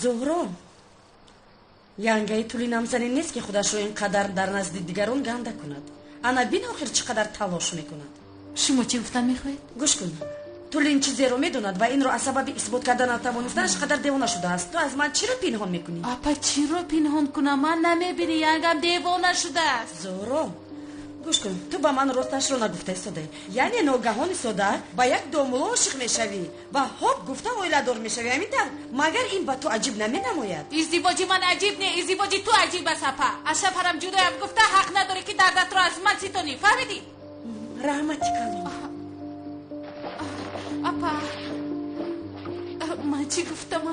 Зуҳро, янгаи Тулинам зане нест, ки худашро ин қадар дар назди дигарон ганда кунад. Ана бин, охир чӣ қадар талош мекунад. Шумо чӣ гуфтан мехоҳед? Гӯш кун, Тулин чизеро медонад ва инро аз сабаби исбот карда натавонистанаш қадар девона шудааст. Ту аз ман чиро пинҳон мекунӣ? Апа, чиро пинҳон кунам? Ман намебинӣ, янгам девона шудааст. Зуҳро, гӯш кун, ту ба ман росташро нагуфта истодаӣ. Яъне ногаҳон истода ба як домулло ошиқ мешавӣ ва ҳоп гуфта оиладор мешавӣ, ҳамин тавр? Магар ин ба ту аҷиб наменамояд? Издивоҷи ман аҷиб не, издивоҷи ту аҷиб аст, апа. Аз шавҳарам ҷудоям гуфта ҳақ надорӣ, ки дардатро аз ман ситонӣ, фаҳмидӣ? Раҳмати калон. Апа, ман чӣ гуфтам?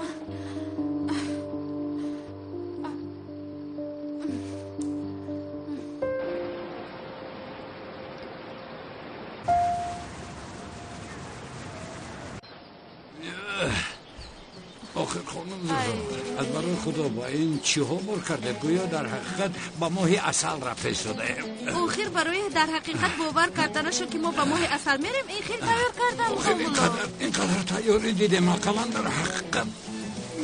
Охир, хонум Зуҳро, аз барои Худо бо ин чиҳо бор кардед? Гӯё дар ҳақиқат ба моҳи асал рафта истодаем. Охир, барои дар ҳақиқат бовар карданашо, ки мо ба моҳи асал мерем, ин хел тайёр кардам. Охир, ин қадар тайёрӣ дидем, ақаллан дар ҳақиқат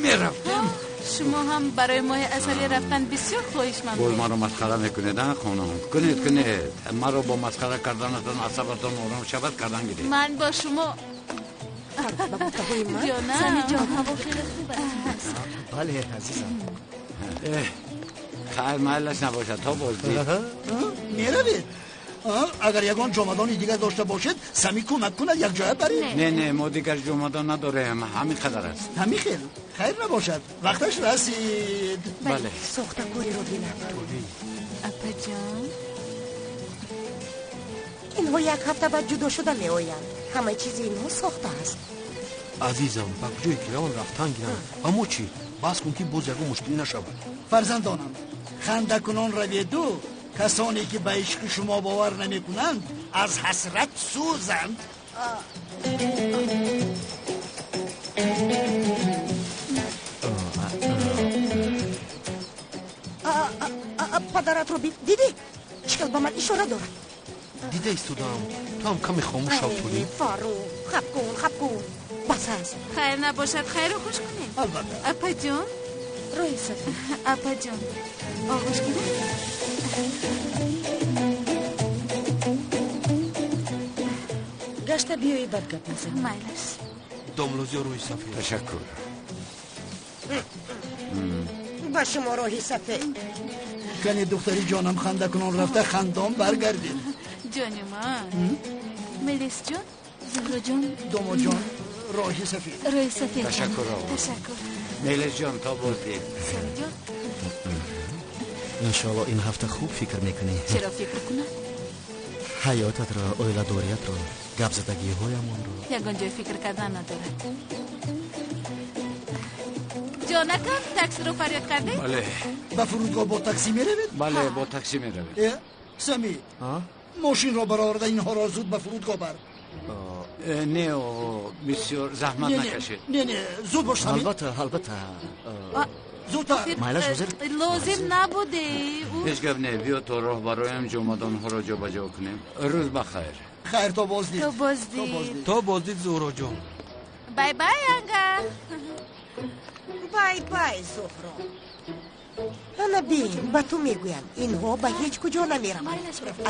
мерафтем. Шумо ҳам барои моҳи асалӣ рафтан бисёр хоҳишманд. Боз маро масхара мекунед, а, хонум? Кунед, кунед, маро бо масхара карданатон асабатон ором шавад, кардан гиред. Ман бо шумо. Ба гуфтаҳои ман. Ҷонам, ҳаво хеле хуб аст. Бале, азизам. Хайр, майлаш набошад, то боздид. Меравед? Агар ягон ҷомадони дигар дошта бошед, Сами кӯмак кунад, якҷоя баред. Не, не, мо дигар ҷомадон надорем, ҳамин қадар аст. Ҳамин хел, хайр набошад, вақташ расид. Бале. Сохтакориро бинад. Апаҷон, инҳо як ҳафта баъд ҷудо шуда меоянд. Ҳама чизи инҳо сохта аст. Азизам, ба куҷое ки раванд, рафтан гиранд. Аммо чӣ? Бас кун, ки боз ягон мушкилӣ нашавад. Фарзандонам, хандакунон раведу касоне ки ба ишқи шумо бовар намекунанд, аз ҳасрат сӯзанд. Падаратро дидӣ, чӣ хел ба ман ишора дорад? Дида истодам. Ту ҳам каме хомӯш шав, Тулин. Фаррух, хаб кун, хаб кун, бас аст. Хайр набошад, хайру хуш кунем. Албатта. Апаҷон. Роҳи сафед. Апаҷон, оғӯш гирем. Гашта биёи, бад гап мезанем. Майлаш. Домлозиё, рӯи сафед. Ташаккур. Ба шумо роҳи сафед. Кани, духтари ҷонам, хандакунон рафта, хандон баргардед. Ҷони ман, Мелисҷон, Зуҳроҷон. Домодҷон, роҳи сафед. Роҳи сафед. Ташаккур. Ташаккур. Мелисҷон, то боздид. Самиҷон. Иншоалло, ин ҳафта хуб фикр мекунӣ. Чаро фикр кунам? Ҳаётатро, оиладориятро, гапзадагиҳоямонро. Ягон ҷой фикр кардан надорад. Ҷонакам, таксиро фарёд кардед? Бале. Ба фурудгоҳ бо таксӣ меравед? Бале, бо таксӣ меравед. Сами, мошинро бароварда, инҳоро зуд ба фурудгоҳ бар. Не, бисёр заҳмат накашед. Не, не, зуд бош, Сами. Албатта, албатта. Зудтар. Майлаш, ҳозир. Лозим набуде. Ҳеҷ гап не, биё то роҳ бароям ҷомадонҳоро ҷобаҷо кунем. Рӯз ба хайр. Хайр, то боздид. То боздид. То боздид, Зуҳроҷон. Бай бай, анга. Бай бай, Зуҳро. Ана бин, ба ту мегӯям, инҳо ба ҳеҷ куҷо намераванд.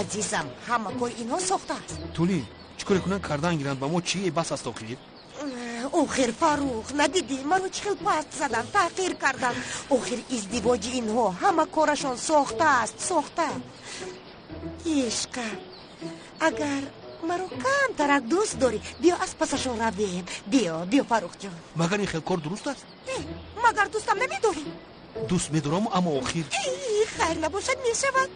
Азизам, ҳама кори инҳо сохта аст. Тулин, чӣ коре кунанд, кардан гиранд, ба мо чӣ? Бас аст охир. Охир, Фаррух, надидӣ, маро чӣ хел паст заданд, таҳқир карданд? Охир, издивоҷи инҳо, ҳама корашон сохта аст, сохта. Ишқа, агар маро камтарак дӯст дорӣ, биё аз пасашон равем. Биё, биё, Фаррухҷон. Магар ин хел кор дуруст аст? Магар дӯстам намедорӣ? Дӯст медорам, аммо охир. Хайр набошад, мешавад,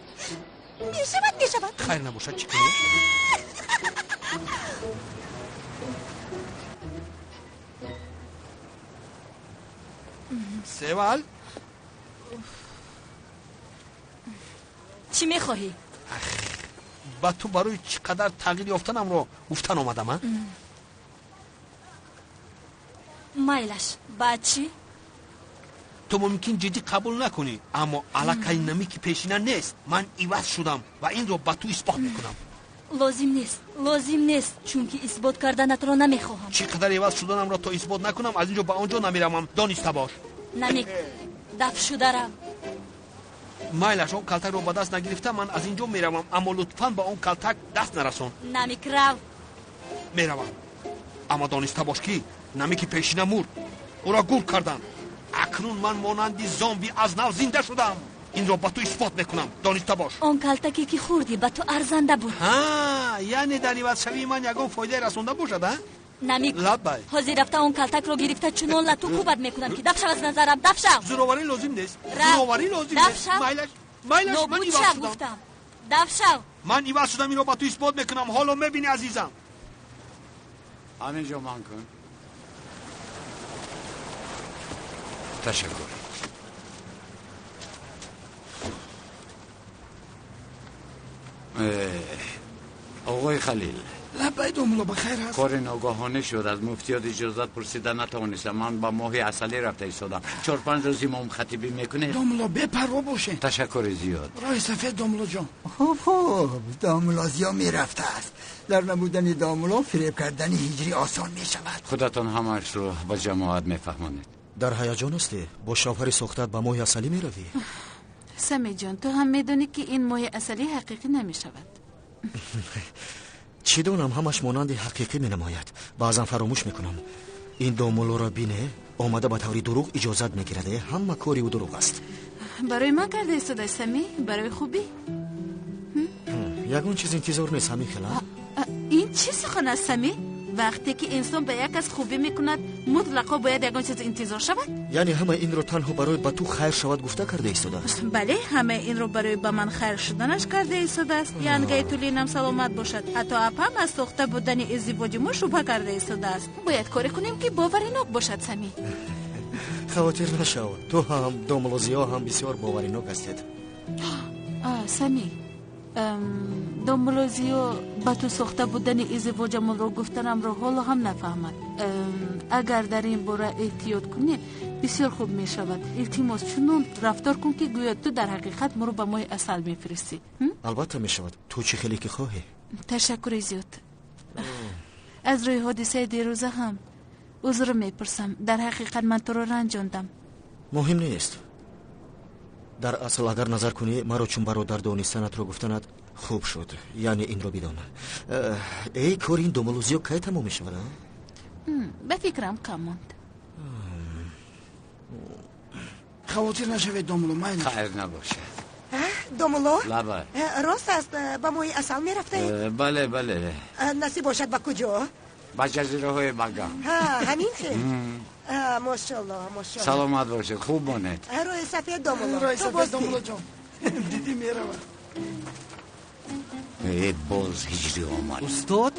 мешавад, мешавад. Хайр набошад, чӣ кунем? Севал. Чӣ мехоҳӣ? Ба ту барои чӣ қадар тағйир ёфтанамро гуфтан омадам, а? Майлаш, баъд чӣ? Ту мумкин ҷиддӣ қабул накунӣ, аммо аллакай нами ки пешина нест. Ман иваз шудам ва инро ба ту исбот мекунам. Лозим нест, лозим нест, чунки исбот карданатро намехоҳам. Чӣ қадар иваз шуданамро то исбот накунам, аз ин ҷо ба он ҷо намеравам, дониста бош. Намик, даф шуда рав. Майлаш, он калтакро ба даст нагирифта ман аз ин ҷо меравам, аммо лутфан ба он калтак даст нарасон. Намик, рав. Меравам, аммо дониста бош, ки Намики пешина мурд, ӯро гур карданд. Акнун ман монанди зомби аз нав зинда шудам. Инро ба ту исбот мекунам, дониста бош. Он калтаке ки хӯрдӣ ба ту арзанда буд. Ҳа, яъне дар ивазшавии ман ягон фоидае расонда бошад, а? Намик, лаббай. Ҳозир рафта он калтакро гирифта чунон лату кӯбат мекунам, ки даф шав аз назарам, даф шав. Зӯроварӣ лозим нест. Рав. Зӯроварӣ лозим Даф нест. шав. Майлаш, майлаш, ман Нобуд иваз шав шудам. гуфтам, даф шав. Ман иваз шудам, инро ба ту исбот мекунам. Ҳоло мебинӣ, азизам. Ҳамин ҷо ман кун. Ташаккур. Оғои Халил. Лаббай, домулло, ба хайр ҳаст? Кори ногаҳонӣ шуд, аз муфтиёт иҷозат пурсида натавонистам. Ман ба моҳи асалӣ рафта истодам. 4-5 рӯз имомхатибӣ мекунед? Домулло, бепарво бошед. Ташаккури зиёд. Роҳи сафед, домуллоҷон. Хуб, хуб, домулло Зиё мерафтааст. Дар набудани домулло фиреб кардани Ҳиҷрӣ осон мешавад. Худатон ҳамаашро ба ҷамоат мефаҳмонед. Дар ҳаяҷон ҳастӣ? Бо шавҳари сохтаат ба моҳи асалӣ меравӣ? Самиҷон, ту ҳам медонӣ, ки ин моҳи асалӣ ҳақиқӣ намешавад. Чӣ донам, ҳамаш монанди ҳақиқӣ менамояд. Баъзан фаромӯш мекунам. Ин домуллоро бине, омада ба таври дурӯғ иҷозат мегирад. Ҳама кори ӯ дурӯғ аст. Барои ман карда истода, Самӣ, барои хубӣ. Ягон чиз интизор нест, ҳамин хела? Ин чӣ сухан аст, Самӣ? Вақте ки инсон ба як кас хубӣ мекунад, мутлақо бояд ягон чиз интизор шавад? Яъне ҳама инро танҳо барои ба ту хайр шавад гуфта карда истодааст? Бале, ҳамаи инро барои ба ман хайр шуданаш карда истодааст. Янгаи тулинам саломат бошад. Ҳатто апам аз сохта будани издивоҷи мо шубҳа карда истодааст. Бояд коре кунем, ки боваринок бошад, Самӣ. Хавотир нашав, ту ҳам, домулло Зиё ҳам бисёр боваринок ҳастед. Самӣ, домулло Зиё ба ту сохта будани издивоҷамонро гуфтанамро ҳоло ҳам нафаҳмад. Агар дар ин бора эҳтиёт кунӣ, бисёр хуб мешавад. Илтимос, чунон рафтор кун, ки гӯё ту дар ҳақиқат моро ба моҳи асал мефиристӣ. Албатта мешавад, ту чӣ хеле ки хоҳӣ. Ташаккури зиёд. Аз рӯи ҳодисаи дирӯза ҳам узр мепурсам. Дар ҳақиқат ман туро ранҷондам. Муҳим нест. Дар асл агар назар кунӣ, маро чун бародар донистанатро гуфтанат хуб шуд. Яъне инро бидон. Эй, кори ин домулло Зиё кай тамом мешавад? Ба фикрам, кам монд. Хавотир нашавед, домулло, майли. Хайр набошад. Домулло. Лаббай. Рост аст, ба моҳи асал мерафтаед? Бале, бале. Насиб бошад, ба куҷо? Ба ҷазираҳои Багам. Ҳамин хел? Мошалло, мошалло. Саломат бошед, хуб монед. Роҳи сафед, домулло. Роҳи сафед, домуллоҷон. Дидӣ, меравад. Э, боз Ҳиҷрӣ омад. Устод.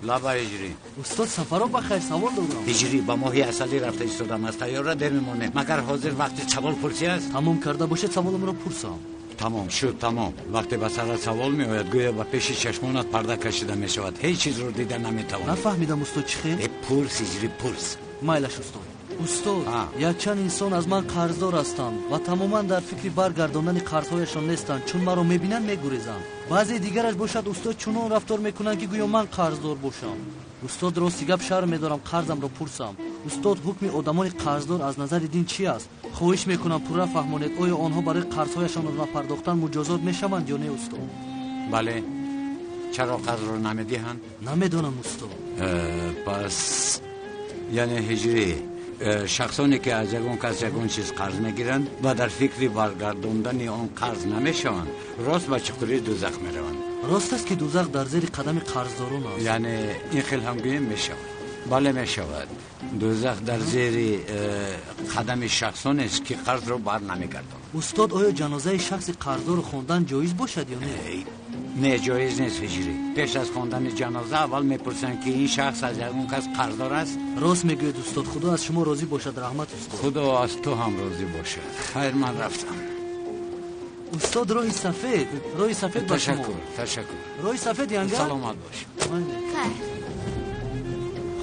Лаба, Ҳиҷрӣ. Устод, сафаро ба хайр, савол дорам. Ҳиҷрӣ, ба моҳи асалӣ рафта истодам, аз тайёра дер мемонем. Магар ҳозир вақти савол пурсӣ аст? Тамом карда бошед, саволамро пурсам. Тамом шуд, тамом. Вақте ба сарат савол меояд, гӯё ба пеши чашмонат парда кашида мешавад, ҳеҷ чизро дида наметавонӣ. Нафаҳмидам, устод, чӣ хел? Э, пурс, Ҳиҷрӣ, пурс. Майлаш, устод. Устод, якчанд инсон аз ман қарздор ҳастанд ва тамоман дар фикри баргардондани қарзҳояшон нестанд. Чун маро мебинанд, мегурезанд. Баъзе дигараш бошад, устод, чунон рафтор мекунанд, ки гӯё ман қарздор бошам. Устод, рости гап, шарм медорам қарзамро пурсам. Устод, ҳукми одамони қарздор аз назари дин чӣ аст? Хоҳиш мекунам, пурра фаҳмонед, оё онҳо барои қарзҳояшонро напардохтан муҷозот мешаванд ё не, устод? Бале. Чаро қарзро намедиҳанд? Намедонам, устод. Пас яъне, Ҳиҷрӣ, шахсоне ки аз ягон кас ягон чиз қарз мегиранд ва дар фикри баргардондани он қарз намешаванд, рост ба чуқурии дӯзах мераванд. Рост аст, ки дӯзах дар зери қадами қарздорон аст? Яъне ин хел ҳам гӯем мешавад. Бале, мешавад. Дӯзах дар зери қадами шахсонест, ки қарзро бар намегардонанд. Устод, оё ҷанозаи шахси қарздорро хондан ҷоиз бошад ё не? Не, ҷоиз нест, Ҳиҷрӣ. Пеш аз хондани ҷаноза аввал мепурсанд, ки ин шахс аз ягон кас қарздор аст? Рост мегӯед, устод. Худо аз шумо розӣ бошад. Раҳмат, устод. Худо аз ту ҳам розӣ бошад. Хайр, ман рафтам. Устод, роҳи сафед, роҳи сафед ба шумо. Ташаккур, ташаккур. Роҳи сафед, янга. Саломат бош. Хайр.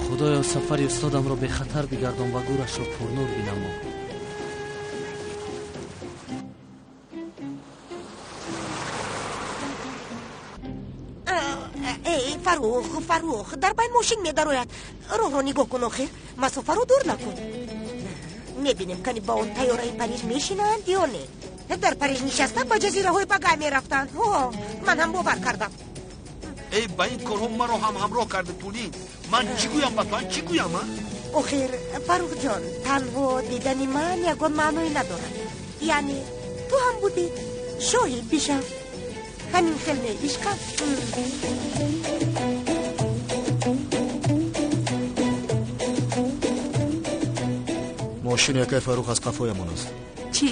Худоё, сафари устодамро бехатар бигардон ва гӯрашро пурнур бинамо. Эй, Фаррух, Фаррух, дар байн мошин медарояд. Роҳро нигоҳ кун, охир масофаро дур накун. Мебинем, кани ба он тайёраи Париж мешинанд ё не. Дар Париж нишаста ба ҷазираҳои Бага мерафтанд. Ҳо, ман ҳам бовар кардам. Эй, ба ин корҳо маро ҳам ҳамроҳ карда, Тулин. Ман чӣ гӯям ба ту, чӣ гӯям, а? Охир, Фаррухҷон, танҳо дидани ман ягон маъное надорад. Яъне ту ҳам будӣ, шоҳид бишав. Ҳамин хел не, ишқам? Мошини акай Фаррух аз қафоямон аст. Чӣ?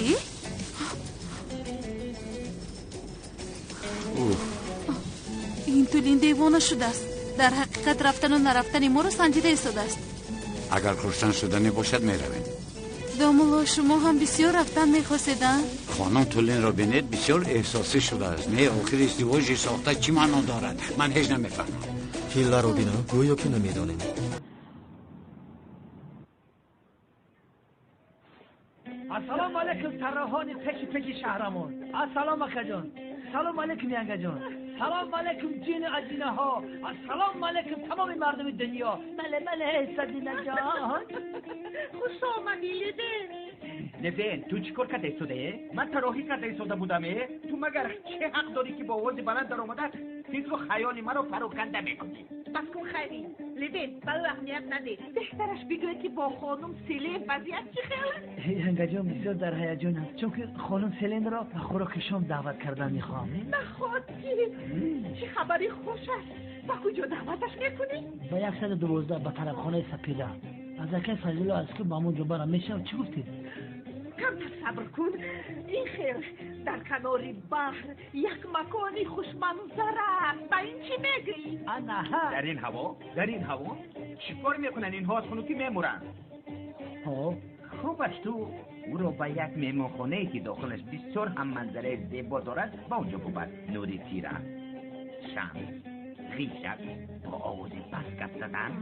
Ин Тулин девона шудааст. Дар ҳақиқат рафтану нарафтани моро санҷида истодааст. Агар хурсанд шуданӣ бошад, меравем. Домулло, шумо ҳам бисёр рафтан мехостед, а? Хонум Тулинро бинед, бисёр эҳсосӣ шудааст. Не, охир издивоҷи сохта чӣ маъно дорад? Ман ҳеҷ намефаҳмам. Ҳилларо бинам, гӯё ки намедонем. Ассалому алайкум, тарроҳони пеши пеши шаҳрамон. Ассалом, акаҷон. Салом алайкум, янгаҷон. Салом алайкум, ҷину аҷинаҳо. Ассалому алайкум, тамоми мардуми дунё. Бале, бале, Сабинаҷон. Хуш омадӣ, Левен. Левен, ту чӣ кор карда истодаe? Ман тарроҳӣ карда истода будам, е? Ту магар чӣ ҳақ дорӣ, ки бо овози баланд даромада фикру хаёли маро пароканда мекунӣ? Бас кун, хайрӣ. Левен, ба ӯ аҳамият надеҳ. Беҳтараш бигӯй, ки бо хонум Селен вазъият чӣ хел аст? Янгаҷон бисёр дар ҳаяҷон аст, чунки хонум Селенро ба хӯроки шом даъват кардан мехоҳам. Наход ки чӣ хабари хуш аст. Ба куҷо даъваташ мекунӣ? Ба 112, ба тарабхонаи Сапеда. Аз акай Фазило аз ки ба ҳамон ҷо барам мешавам. Чӣ гуфтед? Камтар сабр кун. Ин хел дар канори баҳр як макони хушманзара аст. Ба ин чӣ мегӯӣ? Анаҳа. Дар ин ҳаво, дар ин ҳаво чӣ кор мекунанд инҳо? Аз хунукӣ мемуранд. Хоб. Хуб аст, ту ӯро ба як меҳмонхонае, ки дохилаш бисёр ҳам манзараи зебо дорад, ба он ҷо бубар. Нури тира, шам, ғишак, бо овози паст гап задан,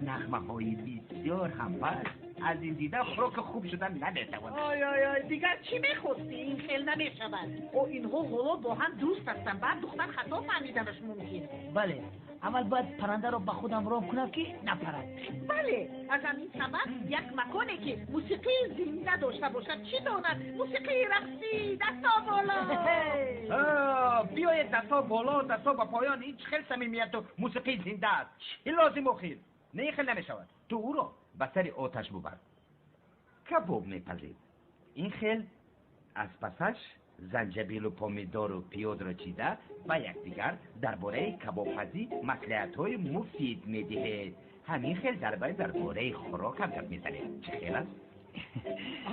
нағмаҳои бисёр ҳам паст. Аз ин дида хӯроки хуб шудан наметавонад. Ой, ой, ой, дигар чӣ мехостӣ? Ин хел намешавад. О, инҳо ҳоло бо ҳам дӯст ҳастанд. Баъд духтар хато фаҳмиданаш мумкин. Бале, аввал бояд паррандаро ба худам ром кунам, ки напарад. Бале, аз ҳамин сабаб як маконе, ки мусиқии зинда дошта бошад. Чӣ донад, мусиқии рақсӣ, дастҳо боло. Биёед, дастҳо боло, дастҳо ба поён. Ин чӣ хел самимияту мусиқии зинда аст? Чӣ лозим охир? Не, ин хел намешавад. Ту ӯро ба сари оташ бубар, кабоб мепазед. Ин хел аз пасаш занҷабилу помидору пиёзро чида ба якдигар дар бораи кабобпазӣ маслиҳатҳои муфид медиҳед. Ҳамин хел дар бораи хӯрок ҳам гап мезанед. Чӣ хел аст?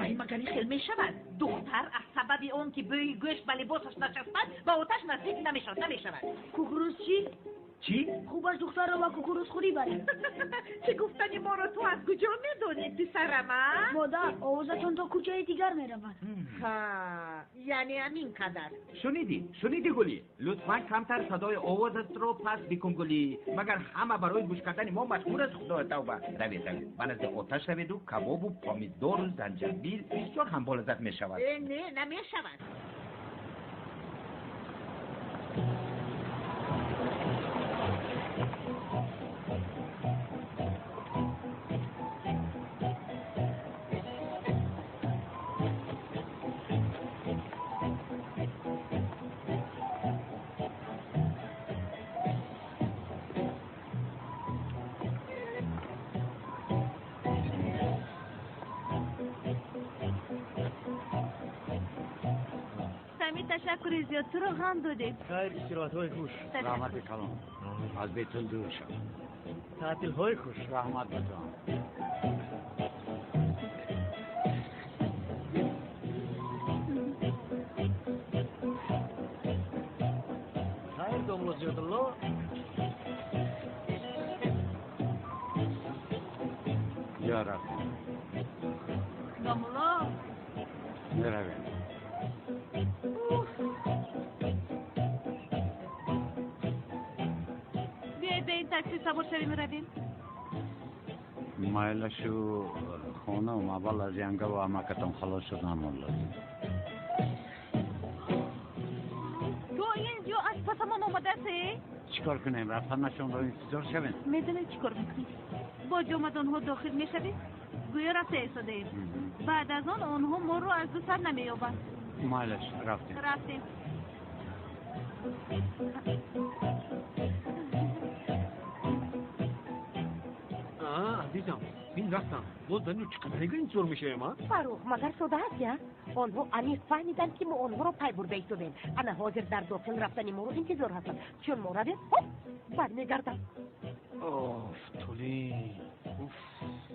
Ай, магар ин хел мешавад? Духтар аз сабаби он ки бӯи гӯшт ба либосаш начаспад, ба оташ наздик намешавад, намешавад. Кукуруз чӣ? Чӣ? Хубаш духтарро ба кукурузхӯрӣ барем. Чӣ гуфтани моро ту аз куҷо медонӣ, писарам, а? Модар, овозатон то кӯчаи дигар меравад. Ҳа, яъне ҳамин қадар. Шунидӣ, шунидӣ, Гулӣ? Лутфан камтар садои овозатро паст бикун, Гулӣ. Магар ҳама барои гӯш кардани мо маҷбур аст? Худоя, тавба. Равед, равед, ба назди оташ раведу кабобу помидору занҷабил бисёр ҳам болаззат мешавад. Э, не, намешавад. Ташаккури зиёд, туро ғам додем. Хайр, истироҳатҳои хуш. Раҳмати калон. Аз бетун дур шав. Таътилҳои хуш. Раҳмат ба ту. Хайр, домло Зиёдулло. Я рафтем. Домло. Меравем. Биёед, ба ин такси савор шавем, равем. Майлашу, хонум, аввал аз янгаву амакатон халос шуданамон лозим. Ту ин ҷо аз пасамон омадасе? Чӣ кор кунем? Рафтанашонро интизор шавем? Медонед, чӣ кор мекунем? Бо ҷомадонҳо дохил мешавем, Гӯё рафта истодаем. Баъд аз он онҳо моро аз ду сар намеёбанд. Майлаш, рафтем. Рафтем. Азизам, мин рафтам. Боз дар ин чӣ қадарига интизор мешавем, а? Фаррух, магар сода аст, я? Онҳо аниқ фаҳмиданд, ки мо онҳоро пай бурда истодем. Ана ҳозир дар дохил рафтани моро интизор ҳастанд. Чун мо равем, ҳоп, бармегарданд. Оф, Тулин. Уф.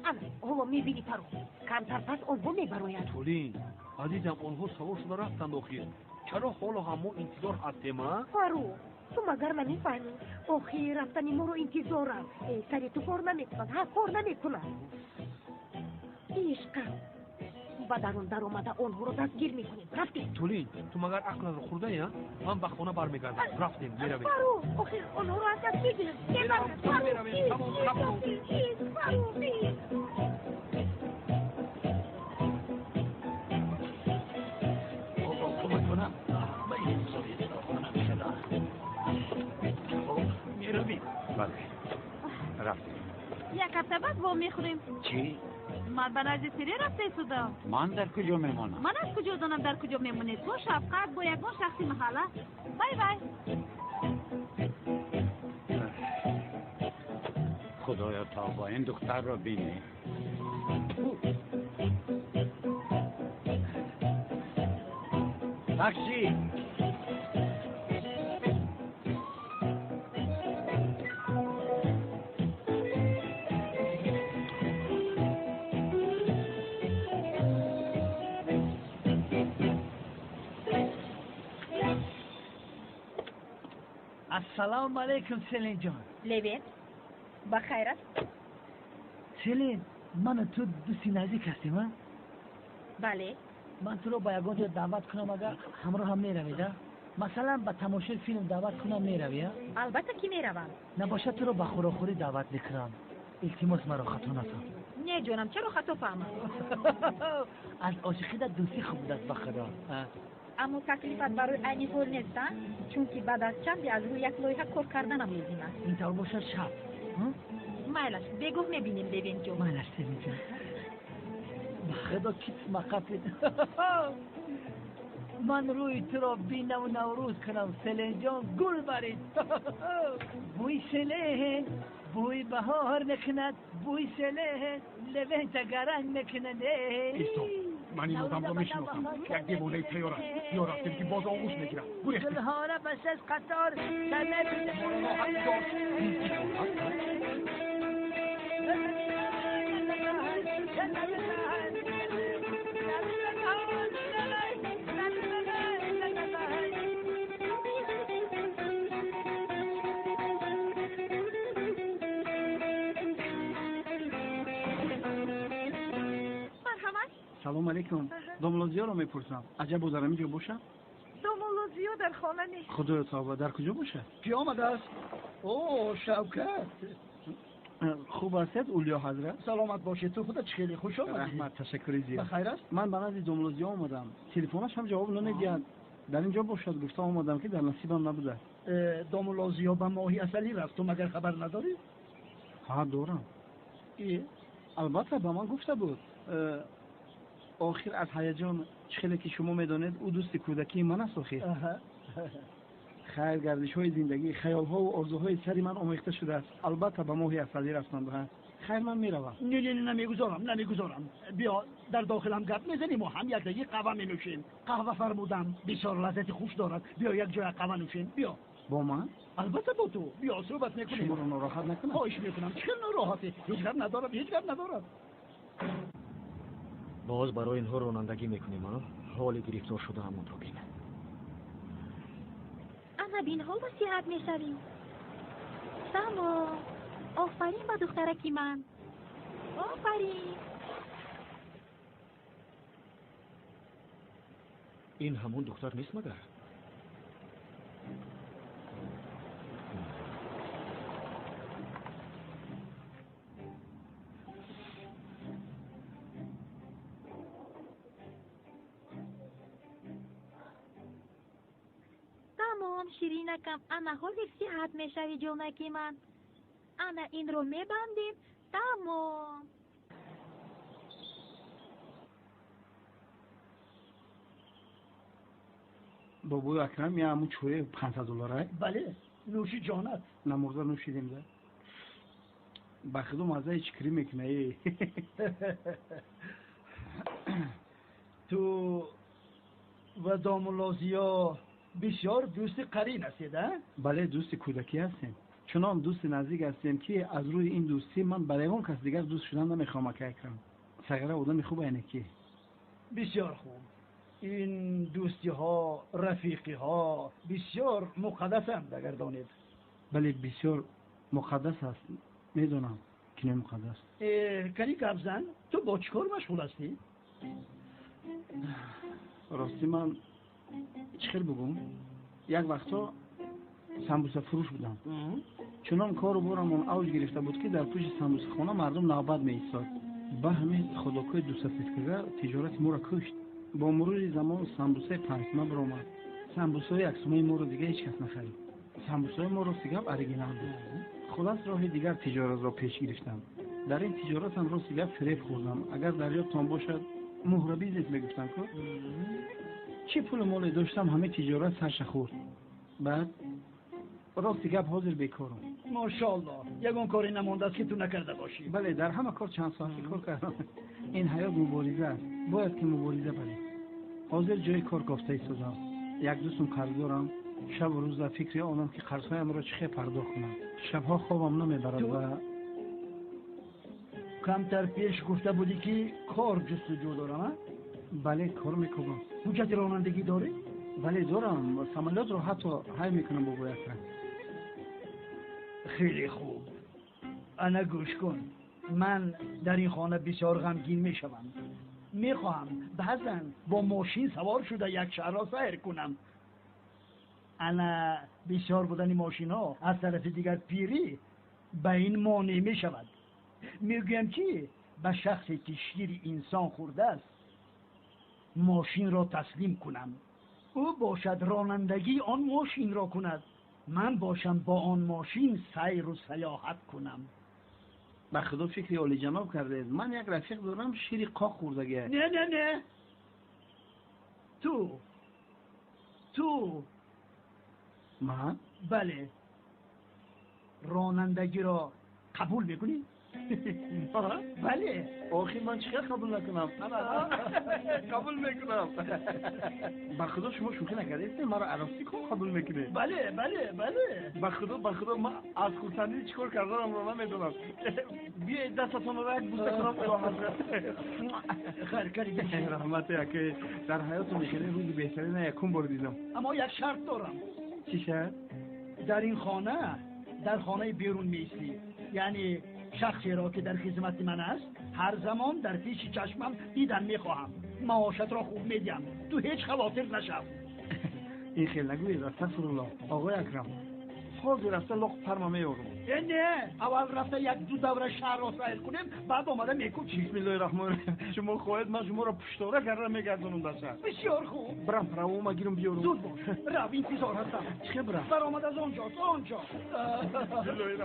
Ана, ҳоло мебинӣ, Фаррух. Камтар пас онҳо мебароянд. Тулин, азизам, онҳо савор шуда рафтанд охир. Чаро ҳоло ҳам мо интизор ҳастем, а? Фаррух, ту магар намефаҳмӣ? Охир рафтани моро интизорам. Сари ту кор намекунад, ҳа, кор намекунад. Ишқам, ба дарун даромада онҳоро дастгир мекунем. Рафтем. Тулин, ту магар ақлатро хӯрдаӣ, а? Ман ба хона бармегардам. Рафтем, меравем. Фаррух, охир онҳоро аз даст мегирем. Меравем, тамом, рафтем. Фаррух, Бале, рафтем. Як ҳафта баъд вомехӯрем. Чӣ? Ман ба назди Сире рафта истодам. Ман дар куҷо мемонам? Ман аз куҷо донам дар куҷо мемонед? Бо шафқат, бо ягон шахси маҳалла. Вай вай. Худоё тавба, ин духтарро бинӣ. Такси! Ассалому алайкум, Селинҷон. Левент, ба хайр аст? Селин, ману ту дӯсти наздик ҳастем, а? Бале. Ман туро ба ягон ҷо даъват кунам, агар ҳамроҳам меравед, а? Масалан, ба тамошои филм даъват кунам, меравӣ, а? Албатта ки меравам. Набошад, туро ба хӯрокхӯрӣ даъват мекунам. Илтимос, маро хато нафаҳм. Не, ҷонам, чаро хато фаҳмам? Аз ошиқида дӯстӣ хуб будааст, ба худо. Аммо таклифат барои айни ҳол нест, а? Чунки баъд аз чанде аз рӯи як лоиҳа кор карданам лозим аст. Ин тавр бошад, шаб. Майлаш, бегоҳ мебинем, Левентҷон. Майлаш, Селинҷон. Ба худо китф мақафид. Ман рӯи туро бинаму наврӯз кунам, Селинҷон, гул барид. Бӯи селен, бӯи баҳор мекунад, бӯи селен, Левента гаранг мекунад. Исто, ман ин одамро мешиносам. Як девонаи тайёр аст. Ё рафтем, ки боз оғӯш мегирад. Гурехтем. Гулҳора ба шаш қатор. Салом алейкум. Домулло Зиёро мепурсам. Аҷабо дар ҳамин ҷо бошад? Домулло Зиё дар хона нест. Худоё тавба, дар куҷо бошад? Ки омадааст? О, Шавкат. Хуб ҳастед, Улё ҳазрат? Саломат бошед. Ту худат чӣ хеле хуш омадӣ. Раҳмат, ташаккури зиёд. Ба хайр аст? Ман ба назди домулло Зиё омадам. Телефонаш ҳам ҷавоб намедиҳад. Дар ин ҷо бошад гуфта омадам, ки дар насибам набуда. Домулло Зиё ба моҳи асалӣ рафт. Ту магар хабар надорӣ? Ҳа, дорам. Албатта, ба ман гуфта буд. Охир аз ҳаяҷон, чӣ хеле ки шумо медонед, ӯ дӯсти кӯдакии ман аст охир. Хайр, гардишҳои зиндагӣ, хаёлҳову орзуҳои сари ман омехта шудааст. Албатта, ба моҳи асалӣ рафтанд. Хайр, ман меравам. Не, не, намегузорам, намегузорам. Биё, дар дохилам гап мезанем ва ҳам якдаги қаҳва менӯшем. Қаҳва фармудам, бисёр лаззати хуш дорад. Биё, як ҷоя қаҳва нӯшем. Биё. Бо ман? Албатта, бо ту. Биё, суҳбат мекунем. Шуморо нороҳат накунам? Хоҳиш мекунам. Чӣ хел нороҳатӣ? Ҳеҷ гап надорад, ҳеҷ гап надорад. Боз барои инҳо ронандагӣ мекунем, а? Ҳоли гирифтор шудаамонро бин. Ана бин, ҳоло сиҳат мешавӣ. Тамом. Офарин ба духтараки ман. Офарин. Ин ҳамон духтар нест магар? Тамом, ширинакам, ана ҳозир сиҳат мешавӣ, ҷонаки ман. Ана инро мебандем. Тамом. Бобои Акрам, я ҳамун чои 500 доллара? Бале, нӯши ҷонат. Намурда нӯшидем да. Ба худо маззаи чикрӣ мекуна. Ту ва домуллозиё бисёр дӯсти қарин ҳастед, а? Бале, дӯсти кӯдакӣ ҳастем. Чунон дӯсти наздик ҳастем, ки аз рӯи ин дӯстӣ ман ба ягон кас дигар дӯст шудан намехоҳам, ака Акрам. Сағира одами хуб айне ки. Бисёр хуб. Ин дӯстиҳо, рафиқиҳо бисёр муқаддасанд, агар донед. Бале, бисёр муқаддас аст. Медонам ки не муқаддас. Кани гап зан, ту бо чӣ кор машғул ҳастӣ? Ростӣ ман чӣ хел бугум? Як вақтҳо самбусафурӯш будам. Чунон кору борамон авҷ гирифта буд, ки дар пушти самбусахона мардум навбат меистод. Ба ҳамин худокҳои дусафискага тиҷорати моро кушт. Бо мурури замон самбусаи панҷсума баромад. Самбусаҳои яксумаи моро дига ҳеҷ кас нахарид. Самбусаҳои мо рости гап оригинал буд. Хулас роҳи дигар тиҷоратро пеш гирифтам. Дар ин тиҷоратам рости гап фиреб хӯрдам. Агар дар ёдтон бошад, муҳра бизнес мегуфтам ку. Чӣ пулу моле доштам, ҳама тиҷорат сарша хӯрд. Баъд рости гап ҳозир бекорам. Мошоаллоҳ, ягон коре намондааст, ки ту накарда бошӣ. Бале, дар ҳама кор чанд соате кор кардам. Ин ҳаёт мубориза аст, бояд ки мубориза барем. Ҳозир ҷои кор кофта истодам. Як дӯстум қарз дорам. Шабу рӯз дар фикри онам, ки қарзҳоямро чӣ хел пардохт кунам. Шабҳо хобам намебарад ва камтар пеш гуфта будӣ, ки кор ҷустуҷӯ дорам, а? Бале, кор мекунам. Ҳуҷҷати ронандагӣ дорӣ? Бале, дорам. Самолётро ҳатто ҳай мекунам, бобои Акрам. Хеле хуб. Ана гӯш кун, ман дар ин хона бисёр ғамгин мешавам. Мехоҳам баъзан бо мошин савор шуда як шаҳрро сайр кунам. Ана бисёр будани мошинҳо, аз тарафи дигар пирӣ ба ин монеъ мешавад. Мегӯям, ки ба шахсе, ки шири инсон хӯрдааст, мошинро таслим кунам. Ӯ бошад ронандагии он мошинро кунад, ман бошам бо он мошин сайру саёҳат кунам. Ба худо фикри олиҷаноб кардед. Ман як рафиқ дорам, шири қоқ хӯрдагия. Не, не, не, ту. Ман? Бале, ронандагиро қабул мекунӣ? Бале. Охир ман чӣ хел қабул накунам? Қабул мекунам. Ба худо шумо шӯхӣ накардед, маро аросӣ кор қабул мекунед? Бале, бале, бале. Ба худо, ба худо, ман аз хурсандӣ чӣ кор карданамро намедонам. Биёед, дастатонро як буса кунам, ҳазрат. Хайр кари. Раҳмати ака, дар ҳаётум хеле рӯзи беҳтарина якум бор дидам. Аммо як шарт дорам. Чӣ шарт? Дар ин хона, дар хонаи берун меистӣ, яъне шахсеро, ки дар хизмати ман аст, ҳар замон дар пеши чашмам дидан мехоҳам. Маошатро хуб медиҳам, ту ҳеҷ хавотир нашав. Ин хел нагӯед, астағфируллоҳ, оғои Акрам. Ҳозир рафта лоқ парма меёрам. Э, не, аввал рафта як ду давра шаҳрро сайр кунем, баъд омада мекӯчӣ. Бисмиллоҳи раҳмони раҳим. Шумо хоҳед, ман шуморо пуштора карда мегардонам дар шаҳр. Бисёр хуб. Бирам правома гирам, биёрам. Зуд бош, рав, интизор ҳастам. Чӣ хел бирам? Баромад аз он ҷост, он ҷо.